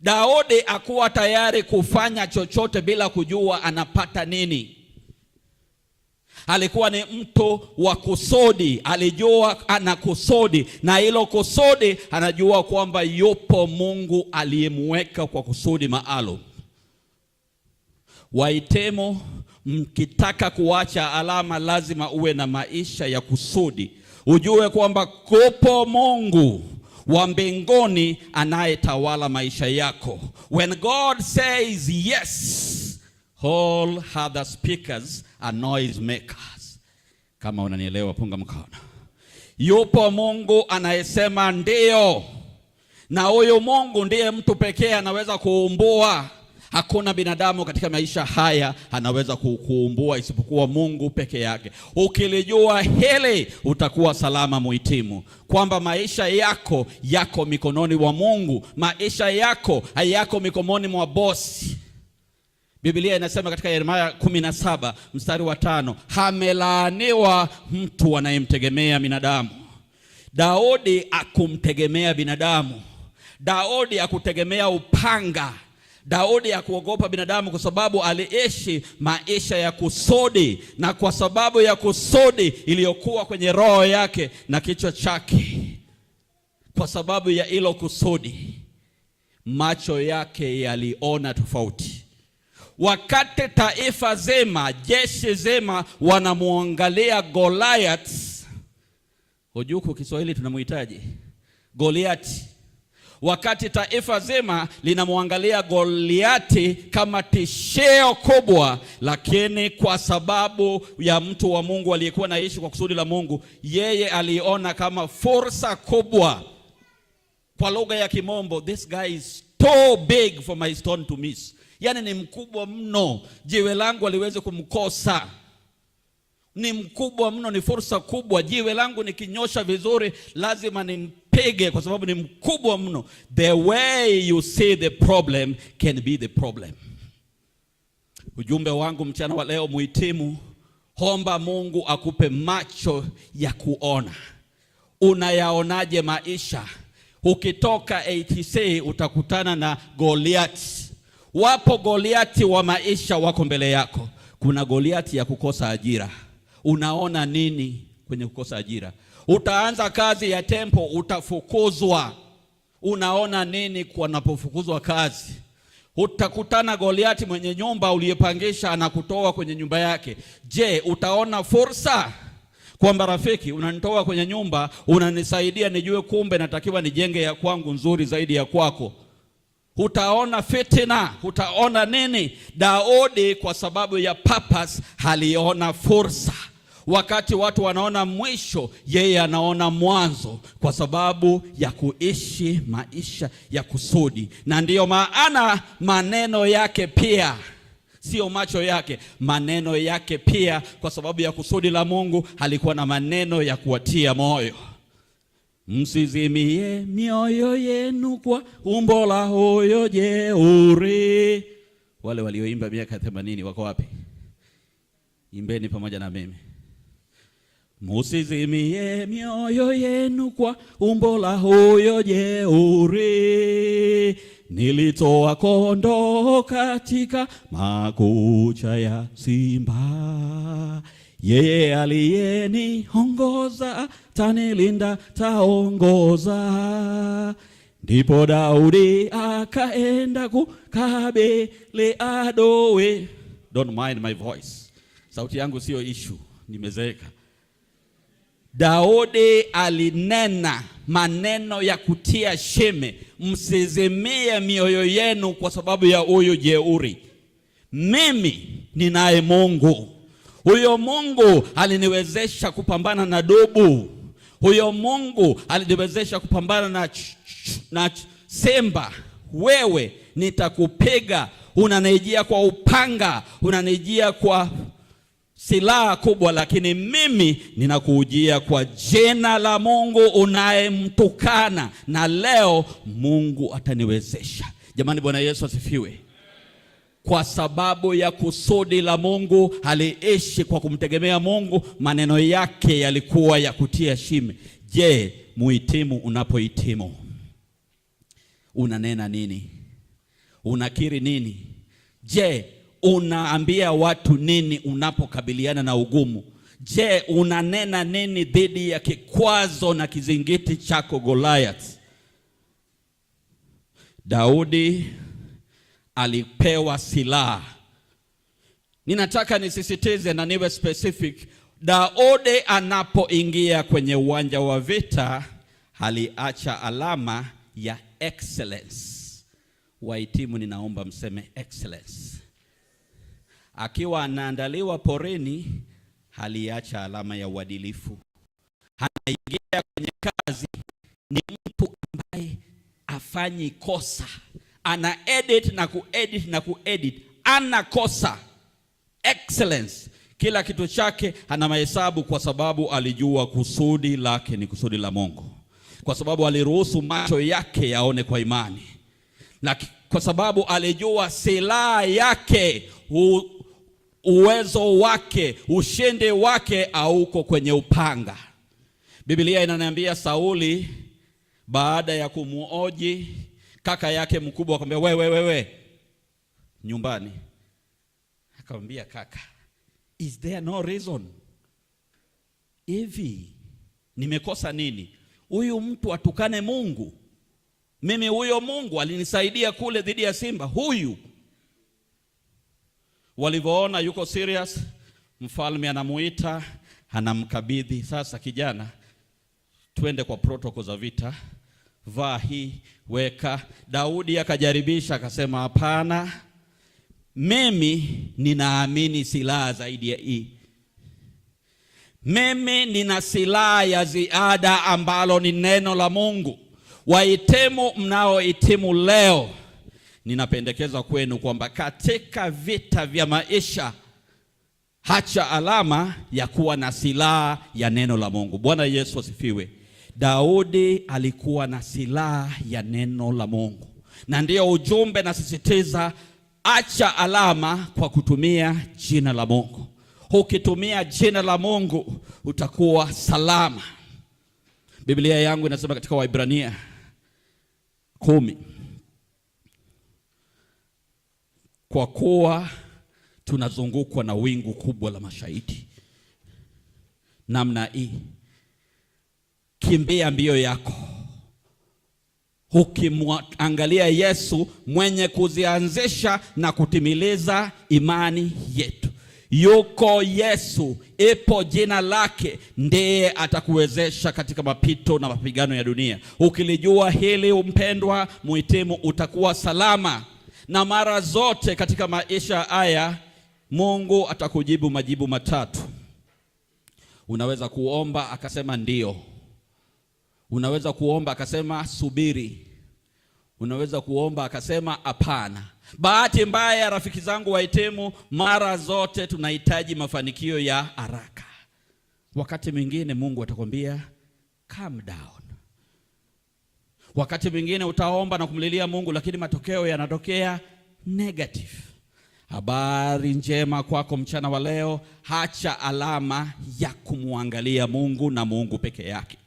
Daudi akuwa tayari kufanya chochote bila kujua anapata nini. Alikuwa ni mtu wa kusudi, alijua ana kusudi, na hilo kusudi anajua kwamba yupo Mungu aliyemweka kwa kusudi maalum. Wahitimu, mkitaka kuacha alama lazima uwe na maisha ya kusudi, ujue kwamba kupo Mungu wa mbinguni anayetawala maisha yako. When God says yes, all other speakers are noise makers. Kama unanielewa, punga mkono. Yupo Mungu anayesema ndio, na huyu Mungu ndiye mtu pekee anaweza kuumbua. Hakuna binadamu katika maisha haya anaweza kuumbua isipokuwa Mungu peke yake. Ukilijua hili utakuwa salama, muhitimu, kwamba maisha yako yako mikononi mwa Mungu, maisha yako hayako mikononi mwa bosi. Biblia inasema katika Yeremia 17 mstari wa 5, amelaaniwa mtu anayemtegemea binadamu. Daudi akumtegemea binadamu. Daudi akutegemea upanga. Daudi hakuogopa binadamu kwa sababu aliishi maisha ya kusudi, na kwa sababu ya kusudi iliyokuwa kwenye roho yake na kichwa chake, kwa sababu ya hilo kusudi, macho yake yaliona tofauti. Wakati taifa zima, jeshi zima wanamwangalia Goliath, hujuku Kiswahili tunamuhitaji Goliath. Wakati taifa zima linamwangalia Goliati kama tishio kubwa, lakini kwa sababu ya mtu wa Mungu aliyekuwa naishi kwa kusudi la Mungu, yeye aliona kama fursa kubwa. Kwa lugha ya Kimombo, this guy is too big for my stone to miss. Yaani ni mkubwa mno, jiwe langu aliweze kumkosa. Ni mkubwa mno, ni fursa kubwa. Jiwe langu nikinyosha vizuri, lazima nimpige kwa sababu ni mkubwa mno. The way you see the problem can be the problem. Ujumbe wangu mchana wa leo, muhitimu, omba Mungu akupe macho ya kuona. Unayaonaje maisha? Ukitoka ATC utakutana na Goliath. Wapo Goliati wa maisha wako mbele yako. Kuna Goliati ya kukosa ajira. Unaona nini kwenye kukosa ajira? Utaanza kazi ya tempo, utafukuzwa. Unaona nini wanapofukuzwa kazi? Utakutana Goliati mwenye nyumba uliyepangisha anakutoa kwenye nyumba yake. Je, utaona fursa kwamba rafiki, unanitoa kwenye nyumba, unanisaidia nijue kumbe natakiwa nijenge ya kwangu nzuri zaidi ya kwako? Utaona fitina, utaona nini? Daudi kwa sababu ya purpose aliona fursa. Wakati watu wanaona mwisho, yeye anaona mwanzo, kwa sababu ya kuishi maisha ya kusudi. Na ndiyo maana maneno yake pia, sio macho yake, maneno yake pia, kwa sababu ya kusudi la Mungu, alikuwa na maneno ya kuwatia moyo. Msizimie mioyo yenu kwa umbo la huyo jeuri. Wale walioimba miaka 80 wako wapi? Imbeni pamoja na mimi. Musizimie mioyo yenu kwa umbo la huyo jeuri. Nilitoa kondoo katika makucha ya simba. Yeye aliyeniongoza tanilinda, taongoza. Ndipo Daudi akaenda kukabili adui. Don't mind my voice. Sauti yangu sio issue, nimezeeka. Daudi alinena maneno ya kutia shime, msizimie mioyo yenu kwa sababu ya huyu jeuri. Mimi ninaye Mungu. Huyo Mungu aliniwezesha kupambana na dubu. Huyo Mungu aliniwezesha kupambana na simba. Wewe nitakupiga. Unanijia kwa upanga, unanijia kwa silaha kubwa, lakini mimi ninakujia kwa jina la Mungu unayemtukana, na leo Mungu ataniwezesha. Jamani, Bwana Yesu asifiwe. Kwa sababu ya kusudi la Mungu, aliishi kwa kumtegemea Mungu. Maneno yake yalikuwa ya kutia shime. Je, muhitimu, unapohitimu unanena nini? Unakiri nini? Je, unaambia watu nini unapokabiliana na ugumu? Je, unanena nini dhidi ya kikwazo na kizingiti chako Goliath? Daudi alipewa silaha. Ninataka nisisitize na niwe specific. Daudi anapoingia kwenye uwanja wa vita aliacha alama ya excellence. Wahitimu, ninaomba mseme excellence. Akiwa anaandaliwa porini, aliacha alama ya uadilifu. Anaingia kwenye kazi, ni mtu ambaye afanyi kosa, ana edit na kuedit na kuedit, ana kosa. Excellence. Kila kitu chake ana mahesabu, kwa sababu alijua kusudi lake ni kusudi la Mungu, kwa sababu aliruhusu macho yake yaone kwa imani, na kwa sababu alijua silaha yake, uwezo wake, ushindi wake hauko kwenye upanga. Biblia inaniambia Sauli baada ya kumuoji kaka yake mkubwa akamwambia, wewe wewe, nyumbani. Akamwambia, kaka, is there no reason? Hivi nimekosa nini? Huyu mtu atukane Mungu? Mimi huyo Mungu alinisaidia kule dhidi ya simba. Huyu walivyoona yuko serious, mfalme anamuita, anamkabidhi. Sasa kijana, twende kwa protocol za vita, vaa hii, weka. Daudi akajaribisha, akasema hapana, mimi ninaamini silaha zaidi ya hii. Mimi nina silaha ya ziada ambalo ni neno la Mungu. Wahitimu mnaohitimu leo, ninapendekeza kwenu kwamba katika vita vya maisha hacha alama ya kuwa na silaha ya neno la Mungu. Bwana Yesu asifiwe. Daudi alikuwa na silaha ya neno la Mungu, na ndiyo ujumbe nasisitiza, acha alama kwa kutumia jina la Mungu. Ukitumia jina la Mungu utakuwa salama. Biblia yangu inasema katika Waibrania 10 Kwa kuwa tunazungukwa na wingu kubwa la mashahidi namna hii, kimbia mbio yako ukimwangalia Yesu mwenye kuzianzisha na kutimiliza imani yetu. Yuko Yesu, ipo jina lake, ndiye atakuwezesha katika mapito na mapigano ya dunia. Ukilijua hili, mpendwa muhitimu, utakuwa salama, na mara zote katika maisha haya Mungu atakujibu majibu matatu. Unaweza kuomba akasema ndio. Unaweza kuomba akasema subiri. Unaweza kuomba akasema hapana. Bahati mbaya, rafiki zangu wahitimu, mara zote tunahitaji mafanikio ya haraka. Wakati mwingine Mungu atakwambia calm down. Wakati mwingine utaomba na kumlilia Mungu, lakini matokeo yanatokea negative. Habari njema kwako mchana wa leo, hacha alama ya kumwangalia Mungu na Mungu peke yake.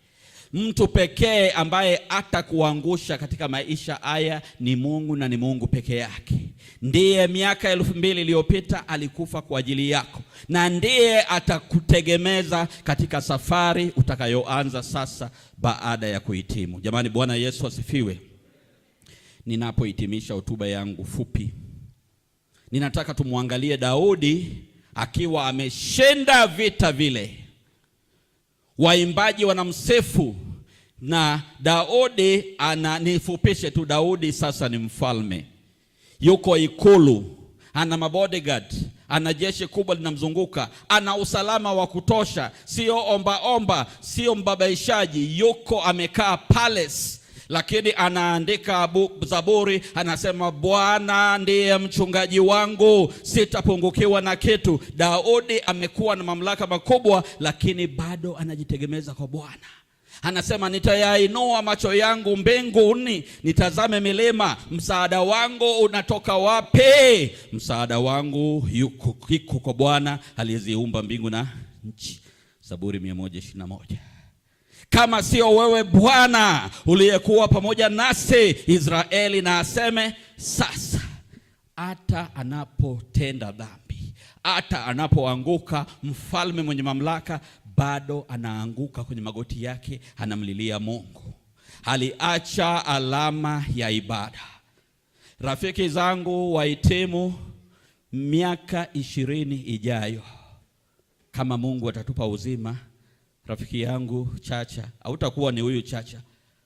Mtu pekee ambaye atakuangusha katika maisha haya ni Mungu na ni Mungu peke yake. Ndiye miaka 2000 iliyopita alikufa kwa ajili yako, na ndiye atakutegemeza katika safari utakayoanza sasa baada ya kuhitimu. Jamani, Bwana Yesu asifiwe. Ninapohitimisha hotuba yangu fupi, ninataka tumwangalie Daudi akiwa ameshinda vita vile. Waimbaji wanamsifu na Daudi ana, nifupishe tu, Daudi sasa ni mfalme, yuko ikulu, ana mabodyguard, ana jeshi kubwa linamzunguka, ana usalama wa kutosha, sio omba omba, sio mbabaishaji, yuko amekaa palace, lakini anaandika Zaburi, anasema Bwana ndiye mchungaji wangu, sitapungukiwa na kitu. Daudi amekuwa na mamlaka makubwa, lakini bado anajitegemeza kwa Bwana. Anasema nitayainua macho yangu mbinguni, nitazame milima, msaada wangu unatoka wapi? Msaada wangu yuko iko kwa Bwana aliyeziumba mbingu na nchi. Zaburi 121. Kama sio wewe Bwana uliyekuwa pamoja nasi, Israeli na aseme sasa. Hata anapotenda dhambi, hata anapoanguka, mfalme mwenye mamlaka bado anaanguka kwenye magoti yake, anamlilia Mungu. Aliacha alama ya ibada. Rafiki zangu wahitimu, miaka 20 ijayo, kama Mungu atatupa uzima, rafiki yangu Chacha, hautakuwa ni huyu Chacha,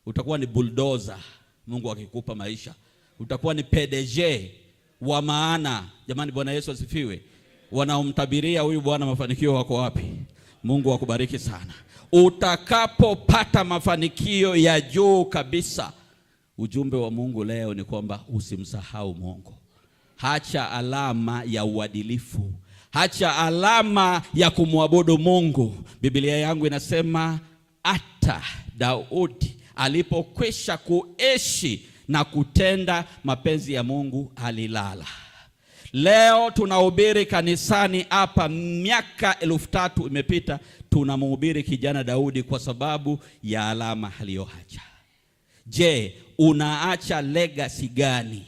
utakuwa ni bulldozer. Mungu akikupa maisha, utakuwa ni PDG wa maana. Jamani, Bwana Yesu asifiwe. Wanaomtabiria huyu bwana mafanikio wako wapi? Mungu akubariki sana. Utakapopata mafanikio ya juu kabisa, ujumbe wa Mungu leo ni kwamba usimsahau Mungu. Hacha alama ya uadilifu, hacha alama ya kumwabudu Mungu. Biblia yangu inasema hata Daudi alipokwisha kuishi na kutenda mapenzi ya Mungu alilala. Leo tunahubiri kanisani hapa, miaka 3000 imepita, tunamhubiri kijana Daudi kwa sababu ya alama aliyoacha. Je, unaacha legacy gani?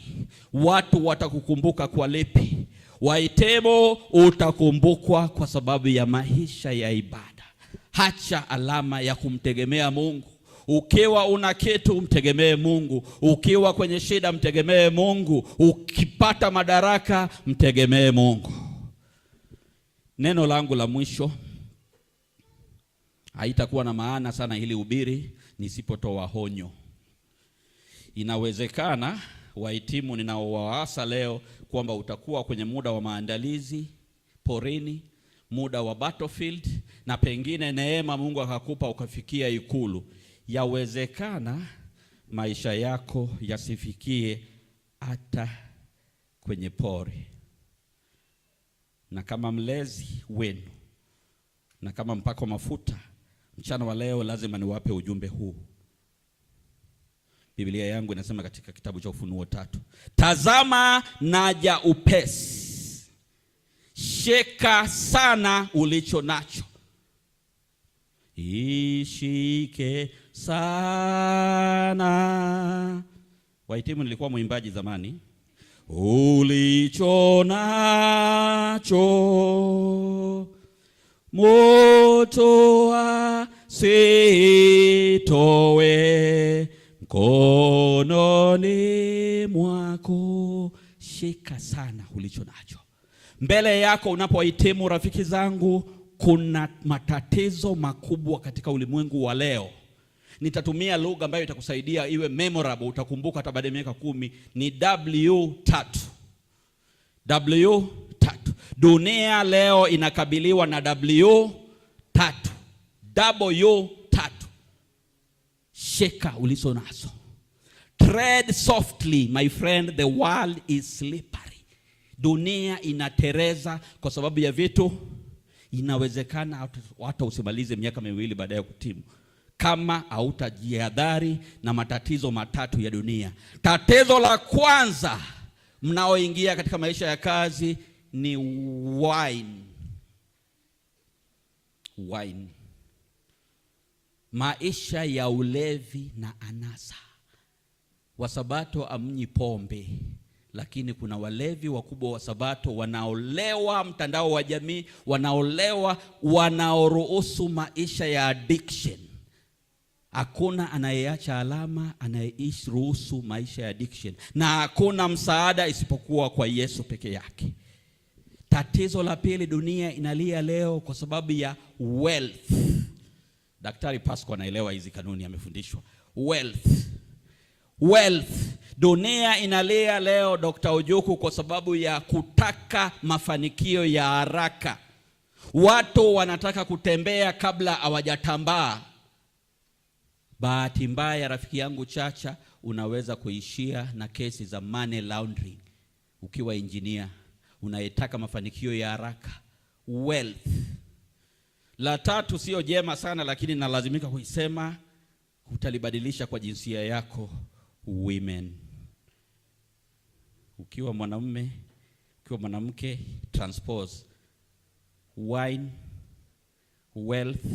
Watu watakukumbuka kwa lipi? Wahitimu, utakumbukwa kwa sababu ya maisha ya ibada. Hacha alama ya kumtegemea Mungu. Ukiwa una kitu mtegemee Mungu, ukiwa kwenye shida mtegemee Mungu, ukipata madaraka mtegemee Mungu. Neno langu la mwisho, haitakuwa na maana sana hili hubiri nisipotoa honyo. Inawezekana wahitimu ninaowaasa leo kwamba utakuwa kwenye muda wa maandalizi porini, muda wa battlefield, na pengine neema Mungu akakupa ukafikia ikulu. Yawezekana maisha yako yasifikie hata kwenye pori. Na kama mlezi wenu na kama mpako mafuta, mchana wa leo lazima niwape ujumbe huu. Biblia yangu inasema katika kitabu cha Ufunuo 3, tazama naja upesi, shika sana ulicho nacho. Ishike sana. Wahitimu, nilikuwa mwimbaji zamani. Ulicho nacho moto asitoe mkononi mwako. Shika sana ulicho nacho. Mbele yako unapohitimu, rafiki zangu, kuna matatizo makubwa katika ulimwengu wa leo. Nitatumia lugha ambayo itakusaidia iwe memorable, utakumbuka hata baada ya miaka 10. Ni W3. W3. Dunia leo inakabiliwa na W3. W3. Shika ulizo nazo. Tread softly, my friend, the world is slippery. Dunia inatereza kwa sababu ya vitu. Inawezekana hata usimalize miaka 2 baada ya kutimu, kama hautajihadhari na matatizo matatu ya dunia. Tatizo la kwanza mnaoingia katika maisha ya kazi ni wine. Wine. Maisha ya ulevi na anasa. Wasabato amnyi pombe, lakini kuna walevi wakubwa wa Sabato wanaolewa mtandao wa jamii, wanaolewa, wanaoruhusu maisha ya addiction. Hakuna anayeacha alama anayeruhusu maisha ya addiction, na hakuna msaada isipokuwa kwa Yesu peke yake. Tatizo la pili, dunia inalia leo kwa sababu ya wealth. Daktari Pasco anaelewa hizi kanuni, amefundishwa. Wealth. Wealth. Dunia inalia leo, Dr. Ojuku, kwa sababu ya kutaka mafanikio ya haraka. Watu wanataka kutembea kabla hawajatambaa. Bahati mbaya, rafiki yangu Chacha, unaweza kuishia na kesi za money laundering ukiwa engineer unayetaka mafanikio ya haraka. Wealth. La tatu sio jema sana, lakini nalazimika kuisema, utalibadilisha kwa jinsia yako, women. Ukiwa mwanamume, ukiwa mwanamke, transpose wine, wealth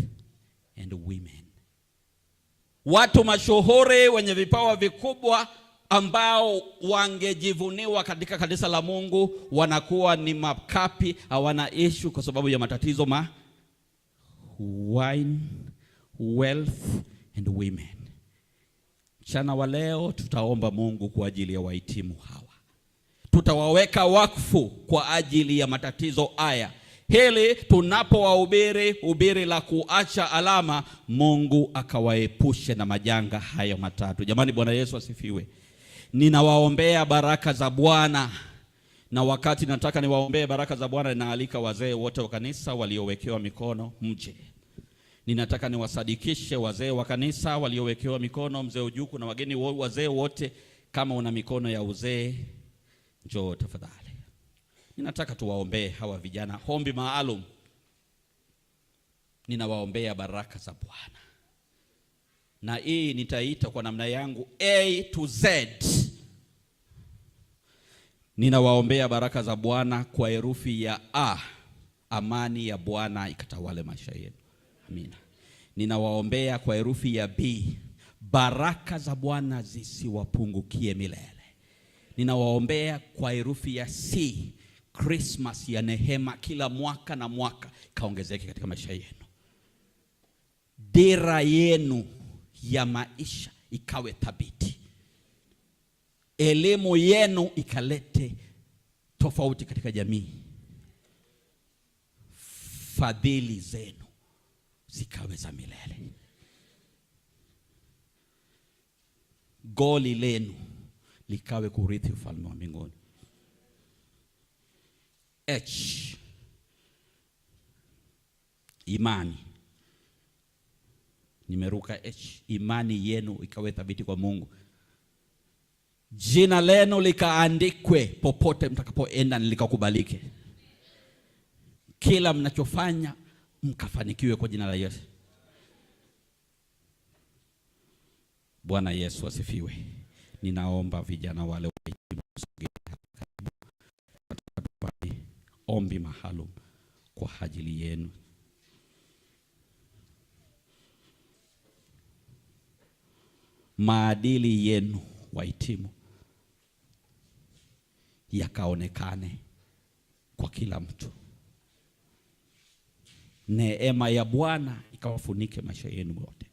and women. Watu mashuhuri wenye vipawa vikubwa ambao wangejivuniwa katika kanisa la Mungu wanakuwa ni makapi, hawana issue kwa sababu ya matatizo ma wine, wealth and women. Mchana wa leo tutaomba Mungu kwa ajili ya wahitimu hawa. Tutawaweka wakfu kwa ajili ya matatizo haya. Hili tunapowahubiri hubiri la kuacha alama, Mungu akawaepushe na majanga hayo matatu. Jamani, Bwana Yesu asifiwe. Ninawaombea baraka za Bwana, na wakati nataka niwaombee baraka za Bwana, ninaalika wazee wote wa kanisa waliowekewa mikono mje. Ninataka niwasadikishe wazee wa kanisa waliowekewa mikono, mzee Ujuku na wageni wazee wote. Kama una mikono ya uzee, njoo tafadhali. Ninataka tuwaombee hawa vijana ombi maalum. Ninawaombea baraka za Bwana, na hii nitaita kwa namna yangu A to Z. Ninawaombea baraka za Bwana kwa herufi ya A. Amani ya Bwana ikatawale maisha yenu. Amina. Ninawaombea kwa herufi ya B. Baraka za Bwana zisiwapungukie milele. Ninawaombea kwa herufi ya C. Christmas ya nehema kila mwaka na mwaka kaongezeke katika maisha yenu. Dira yenu ya maisha ikawe thabiti. Elimu yenu ikalete tofauti katika jamii. Fadhili zenu zikawe za milele. Goli lenu likawe kurithi ufalme wa mbinguni. H, imani. Nimeruka H. Imani yenu ikawe thabiti kwa Mungu. Jina lenu likaandikwe popote mtakapoenda, likakubalike. Kila mnachofanya mkafanikiwe kwa jina la Yesu. Bwana Yesu asifiwe. Ninaomba vijana wale wasogee karibu, ombi maalum kwa ajili yenu. Maadili yenu wahitimu yakaonekane kwa kila mtu. Neema ya Bwana ikawafunike maisha yenu yote.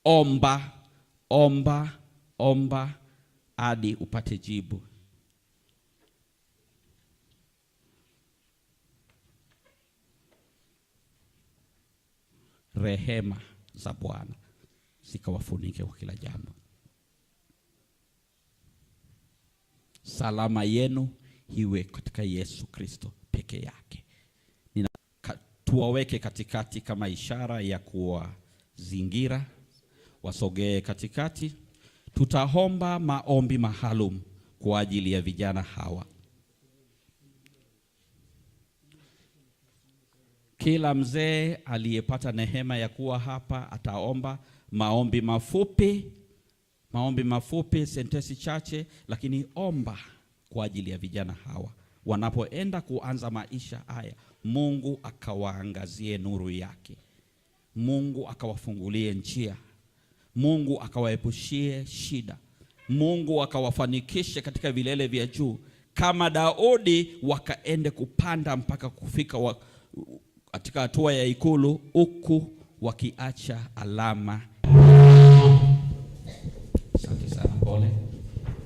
Omba, omba, omba hadi upate jibu. Rehema za Bwana zikawafunike kwa kila jambo. Salama yenu iwe katika Yesu Kristo peke yake. Tuwaweke katikati kama ishara ya kuwazingira, wasogee katikati. Tutaomba maombi maalum kwa ajili ya vijana hawa. Kila mzee aliyepata neema ya kuwa hapa ataomba maombi mafupi, maombi mafupi, sentensi chache, lakini omba kwa ajili ya vijana hawa wanapoenda kuanza maisha haya. Mungu akawaangazie nuru yake, Mungu akawafungulie njia, Mungu akawaepushie shida, Mungu akawafanikishe katika vilele vya juu kama Daudi, wakaende kupanda mpaka kufika katika hatua ya ikulu, huku wakiacha alama. Asante sana, pole.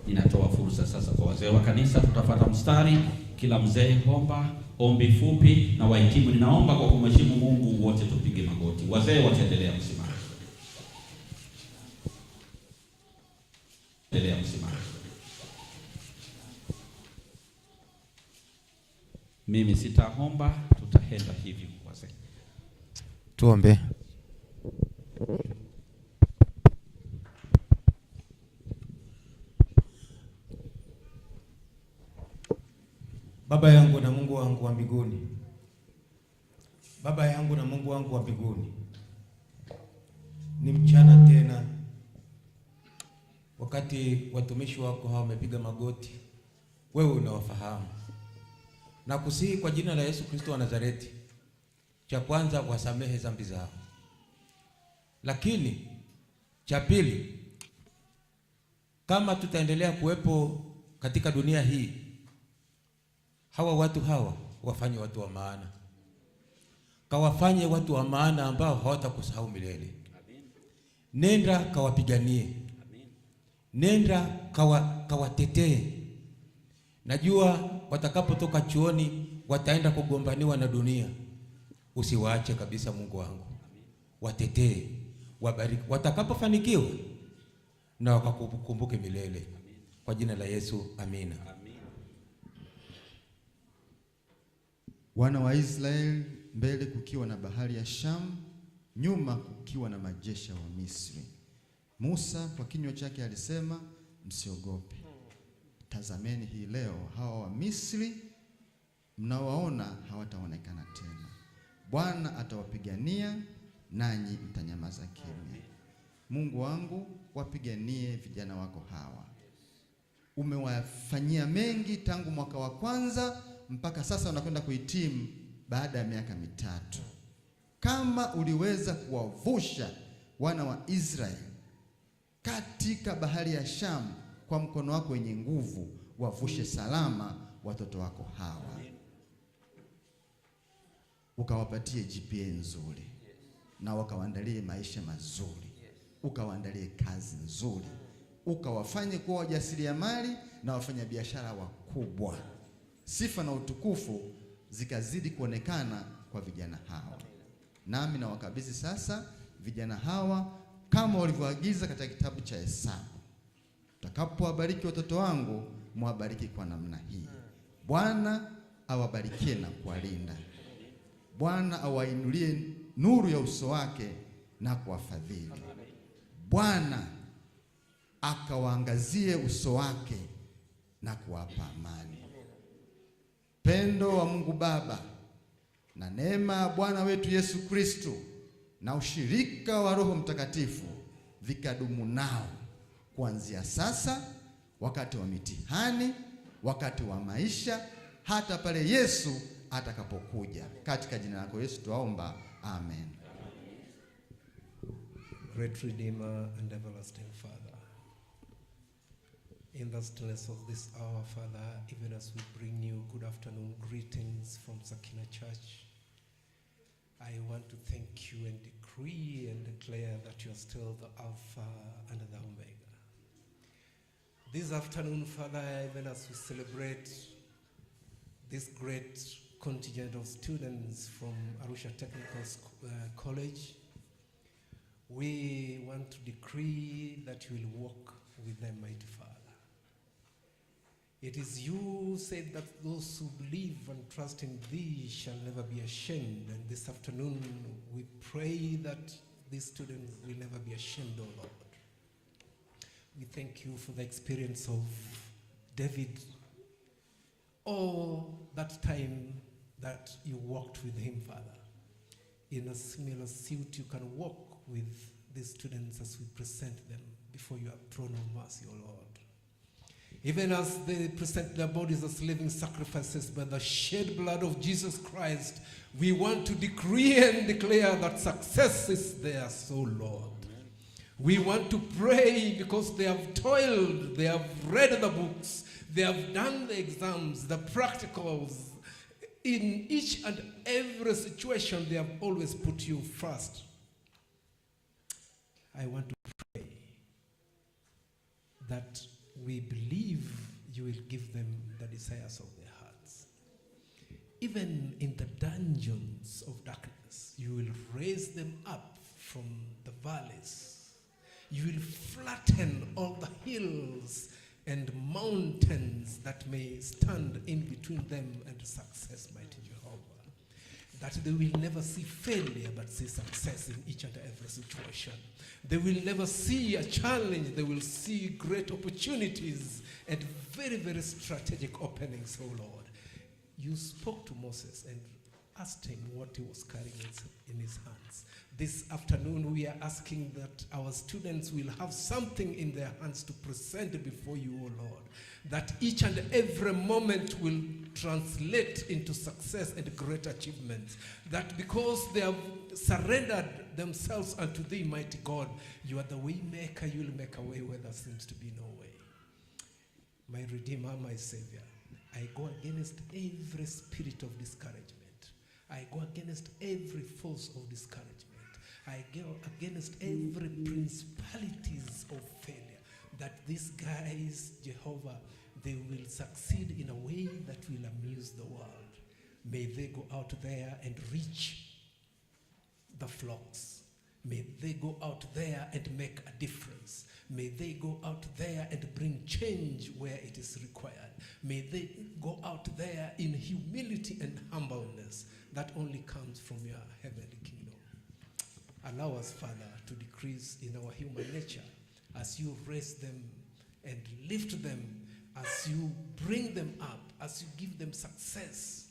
Ninatoa fursa sasa kwa wazee wa kanisa. Tutafuata mstari, kila mzee omba ombi fupi, na wahitimu ninaomba kwa kumheshimu Mungu wote tupige magoti. Wazee wataendelea kusimama. Endelea kusimama. Mimi sitaomba, tutaenda hivi wazee. Tuombe. Baba yangu na Mungu wangu wa mbinguni, Baba yangu na Mungu wangu wa mbinguni, ni mchana tena wakati watumishi wako hawa wamepiga magoti, wewe unawafahamu. Na kusihi kwa jina la Yesu Kristo wa Nazareti, cha kwanza wasamehe dhambi zao, lakini cha pili, kama tutaendelea kuwepo katika dunia hii, hawa watu hawa wafanye watu wa maana, kawafanye watu wa maana ambao hawatakusahau milele. Nenda kawapiganie, nenda kawatetee. Najua watakapotoka chuoni wataenda kugombaniwa na dunia. Usiwaache kabisa, Mungu wangu, watetee, wabariki watakapofanikiwa na wakakukumbuke milele. Kwa jina la Yesu, amina. Wana wa Israeli mbele kukiwa na bahari ya Shamu, nyuma kukiwa na majeshi wa Misri. Musa kwa kinywa chake alisema, msiogope. Tazameni hii leo hawa wa Misri mnawaona hawataonekana tena. Bwana atawapigania nanyi mtanyamaza kimya. Mungu wangu, wapiganie vijana wako hawa. Umewafanyia mengi tangu mwaka wa kwanza mpaka sasa unakwenda kuhitimu baada ya miaka 3. Kama uliweza kuwavusha wana wa Israeli katika bahari ya Shamu kwa mkono wako wenye nguvu, wavushe salama watoto wako hawa. Ukawapatie GPA nzuri, na wakawaandalie maisha mazuri, ukawaandalie kazi nzuri, ukawafanye kuwa wajasiriamali na wafanyabiashara wakubwa. Sifa na utukufu zikazidi kuonekana kwa vijana hawa. Nami nawakabidhi sasa vijana hawa kama walivyoagiza katika kitabu cha Hesabu. Utakapowabariki watoto wangu, mwabariki kwa namna hii. Bwana awabarikie na kuwalinda. Bwana awainulie nuru ya uso wake na kuwafadhili. Bwana akawaangazie uso wake na kuwapa amani. Pendo wa Mungu Baba na neema ya Bwana wetu Yesu Kristo na ushirika wa Roho Mtakatifu vikadumu nao kuanzia sasa, wakati wa mitihani, wakati wa maisha, hata pale Yesu atakapokuja. Katika jina lako Yesu tuomba, amen. Great Redeemer and everlasting Father, In the stillness of this hour, Father, even as we bring you good afternoon greetings from Sakina Church, I want to thank you and decree and declare that you are still the Alpha and the Omega. This afternoon, Father, even as we celebrate this great contingent of students from Arusha Technical College, we want to decree that you will walk with them, mighty Father. It is you who said that those who believe and trust in thee shall never be ashamed. And this afternoon, we pray that these students will never be ashamed, O Lord. We thank you for the experience of David, all that time that you walked with him, Father. In a similar suit, you can walk with these students as we present them before your throne of mercy, O Lord. Even as they present their bodies as living sacrifices by the shed blood of Jesus Christ, we want to decree and declare that success is theirs, O Lord. We want to pray because they have toiled, they have read the books, they have done the exams, the practicals. In each and every situation, they have always put you first. I want to pray that we believe you will give them the desires of their hearts. Even in the dungeons of darkness, you will raise them up from the valleys. You will flatten all the hills and mountains that may stand in between them and success, mighty Jehovah. That they will never see failure, but see success in each and every situation. They will never see a challenge. They will see great opportunities and very, very strategic openings, oh Lord. You spoke to Moses and asked him what he was carrying in his hands. This afternoon, we are asking that our students will have something in their hands to present before you, O Lord, that each and every moment will translate into success and great achievements, that because they have surrendered themselves unto thee, mighty God, you are the way maker, you will make a way where there seems to be no way. My Redeemer, my Savior, I go against every spirit of discouragement. I go against every force of discouragement. I go against every principalities of failure. That these guys, Jehovah, they will succeed in a way that will amuse the world. May they go out there and reach the flocks. May they go out there and make a difference. May they go out there and bring change where it is required. May they go out there in humility and humbleness that only comes from your heavenly kingdom. Allow us, Father, to decrease in our human nature as you raise them and lift them, as you bring them up, as you give them success.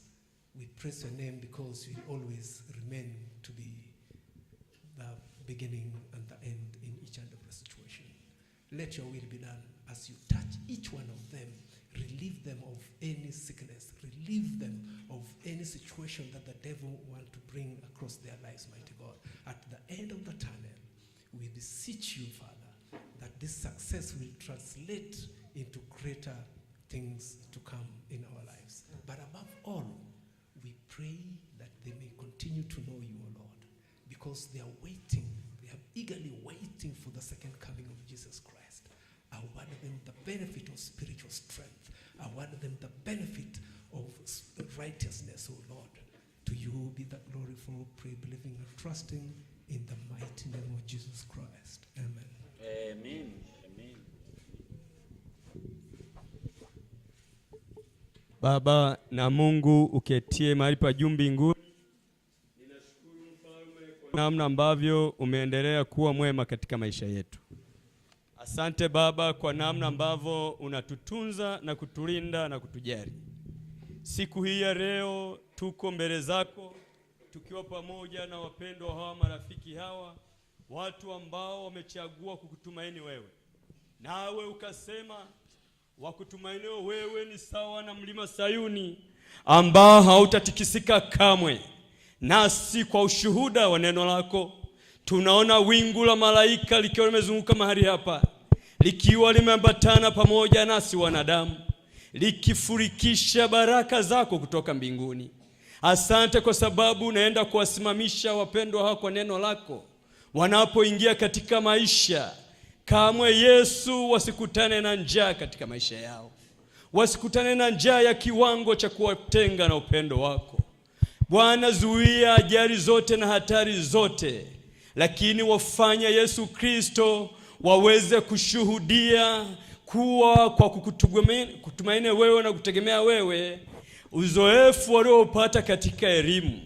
We praise your name because you will always remain to be the beginning and the end in each and every situation. Let your will be done as you touch each one of them. Relieve them of any sickness. Relieve them of any situation that the devil wants to bring across their lives, mighty God. At the end of the tunnel, we beseech you, Father, that this success will translate into greater things to come in our lives. But above all, we pray that they may continue to know you, O Lord, because they are waiting, they are eagerly waiting for the second coming of Jesus Christ. Award them the benefit of spiritual strength. Award them the benefit of righteousness, O Lord. To you be the glory for all, pray, believing and trusting in the mighty name of Jesus Christ. Amen. Amen. Amen. Baba na Mungu uketie mahali pa juu mbinguni, ninashukuru Mfalme kwa namna ambavyo umeendelea kuwa mwema katika maisha yetu. Asante Baba kwa namna ambavyo unatutunza na kutulinda na kutujali. Siku hii ya leo tuko mbele zako tukiwa pamoja na wapendwa hawa, marafiki hawa, watu ambao wamechagua kukutumaini wewe. Nawe ukasema wakutumainio wewe ni sawa na mlima Sayuni ambao hautatikisika kamwe. Nasi kwa ushuhuda wa neno lako tunaona wingu la malaika likiwa limezunguka mahali hapa, likiwa limeambatana pamoja nasi wanadamu, likifurikisha baraka zako kutoka mbinguni. Asante kwa sababu unaenda kuwasimamisha wapendwa hawa kwa neno lako wanapoingia katika maisha. Kamwe Yesu, wasikutane na njaa katika maisha yao, wasikutane na njaa ya kiwango cha kuwatenga na upendo wako. Bwana, zuia ajali zote na hatari zote, lakini wafanya Yesu Kristo waweze kushuhudia kuwa kwa kutumaini wewe na kutegemea wewe, uzoefu walioupata katika elimu,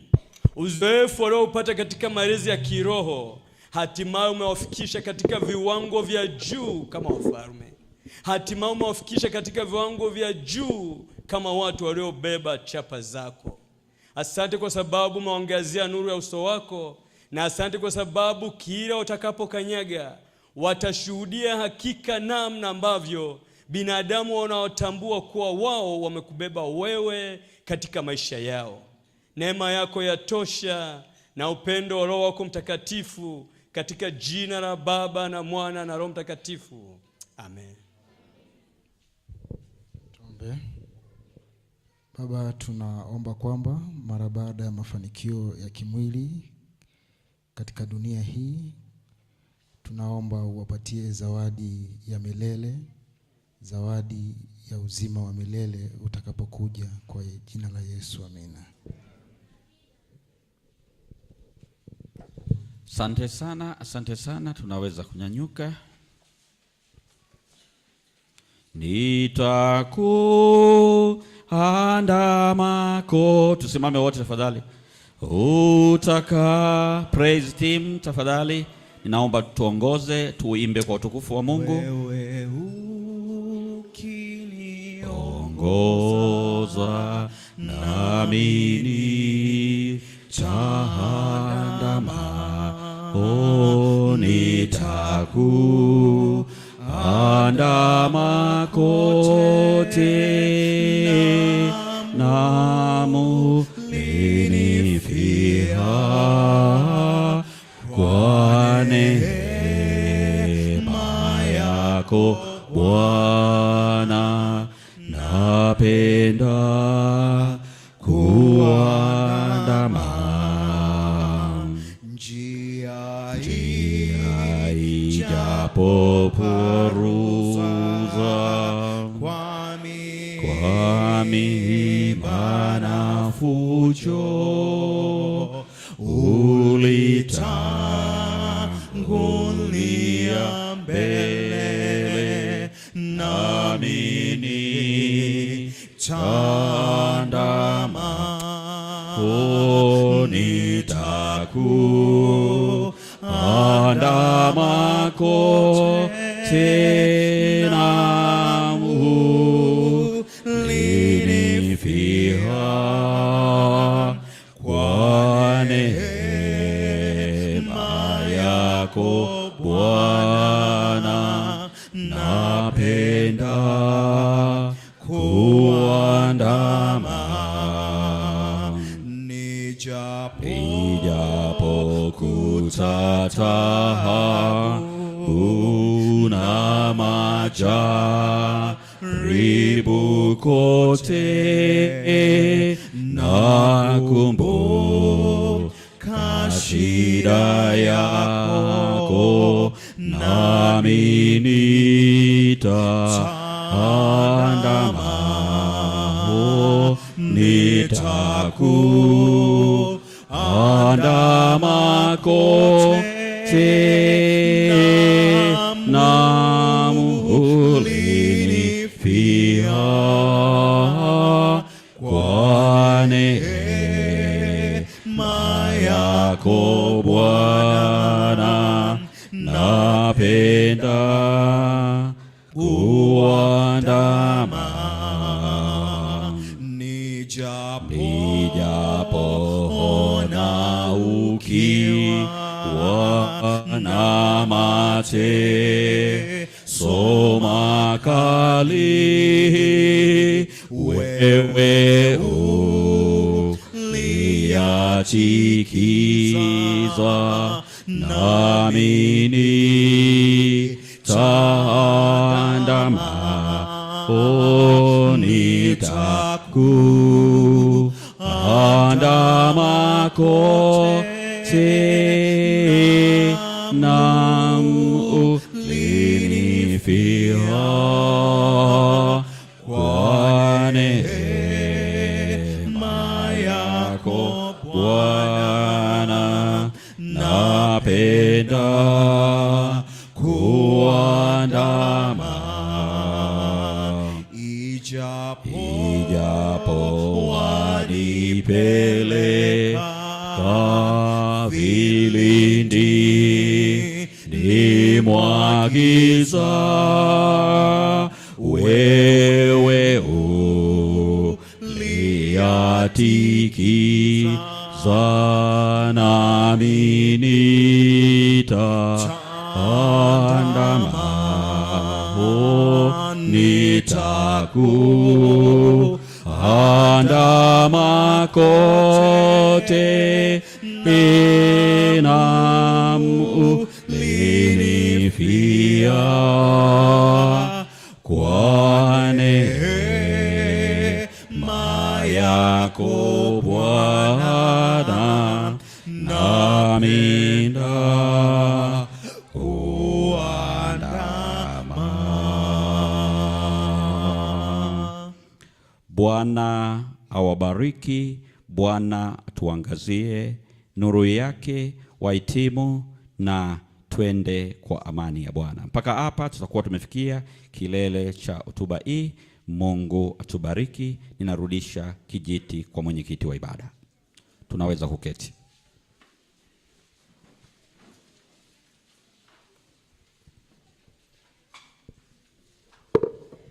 uzoefu walioupata katika malezi ya kiroho, hatimaye umewafikisha katika viwango vya juu kama wafalme, hatimaye umewafikisha katika viwango vya juu kama watu waliobeba chapa zako. Asante kwa sababu umewaangazia nuru ya uso wako, na asante kwa sababu kila utakapokanyaga watashuhudia hakika namna ambavyo binadamu wanaotambua kuwa wao wamekubeba wewe katika maisha yao. Neema yako yatosha na upendo wa Roho wako Mtakatifu, katika jina la Baba na Mwana na Roho Mtakatifu, amen. Tuombe. Baba, tunaomba kwamba mara baada ya mafanikio ya kimwili katika dunia hii, tunaomba uwapatie zawadi ya milele, zawadi ya uzima wa milele utakapokuja, kwa jina la Yesu, amina. Asante sana, asante sana, tunaweza kunyanyuka. Nitakuandamako. Tusimame wote tafadhali. Utaka praise team tafadhali, ninaomba tuongoze tuimbe kwa utukufu wa Mungu. Wewe ukiniongoza nami nitaandama, oh, nitakuandama kote, namu ulinifia kwa neema yako Bwana, napenda kuandama njia ijapopuruza kwa miiba na fujo, ulitangulia mbele, nami nitaandama, oh, nitakuandama kote, namu ulinifia kwa neema yako Bwana, napenda kuandama ijapokuta taabu na majaribu kote, nakumbuka shida yako, nami nitaandama, oh, nitakuandama kote, namu ulinifia kwa neema yako Bwana, napenda kuandama nijapoona ukiwa na mateso makali, wewe uliyatikisa, nami nitaandama. Oh, nitakuandama kote, naam, ulinifia kwa neema yako Bwana, napenda kuandama ijapo ijapo wanipeleka vilindi ni mwa giza, wewe uliatikiza, nami nitaandama, oh, nitakuandama kote, naam, ulinifia kwa neema yako Bwana, nami ndakuandama. Bwana awabariki, Bwana atuangazie nuru yake, wahitimu, na twende kwa amani ya Bwana. Mpaka hapa tutakuwa tumefikia kilele cha hotuba hii. Mungu atubariki. Ninarudisha kijiti kwa mwenyekiti wa ibada. Tunaweza kuketi.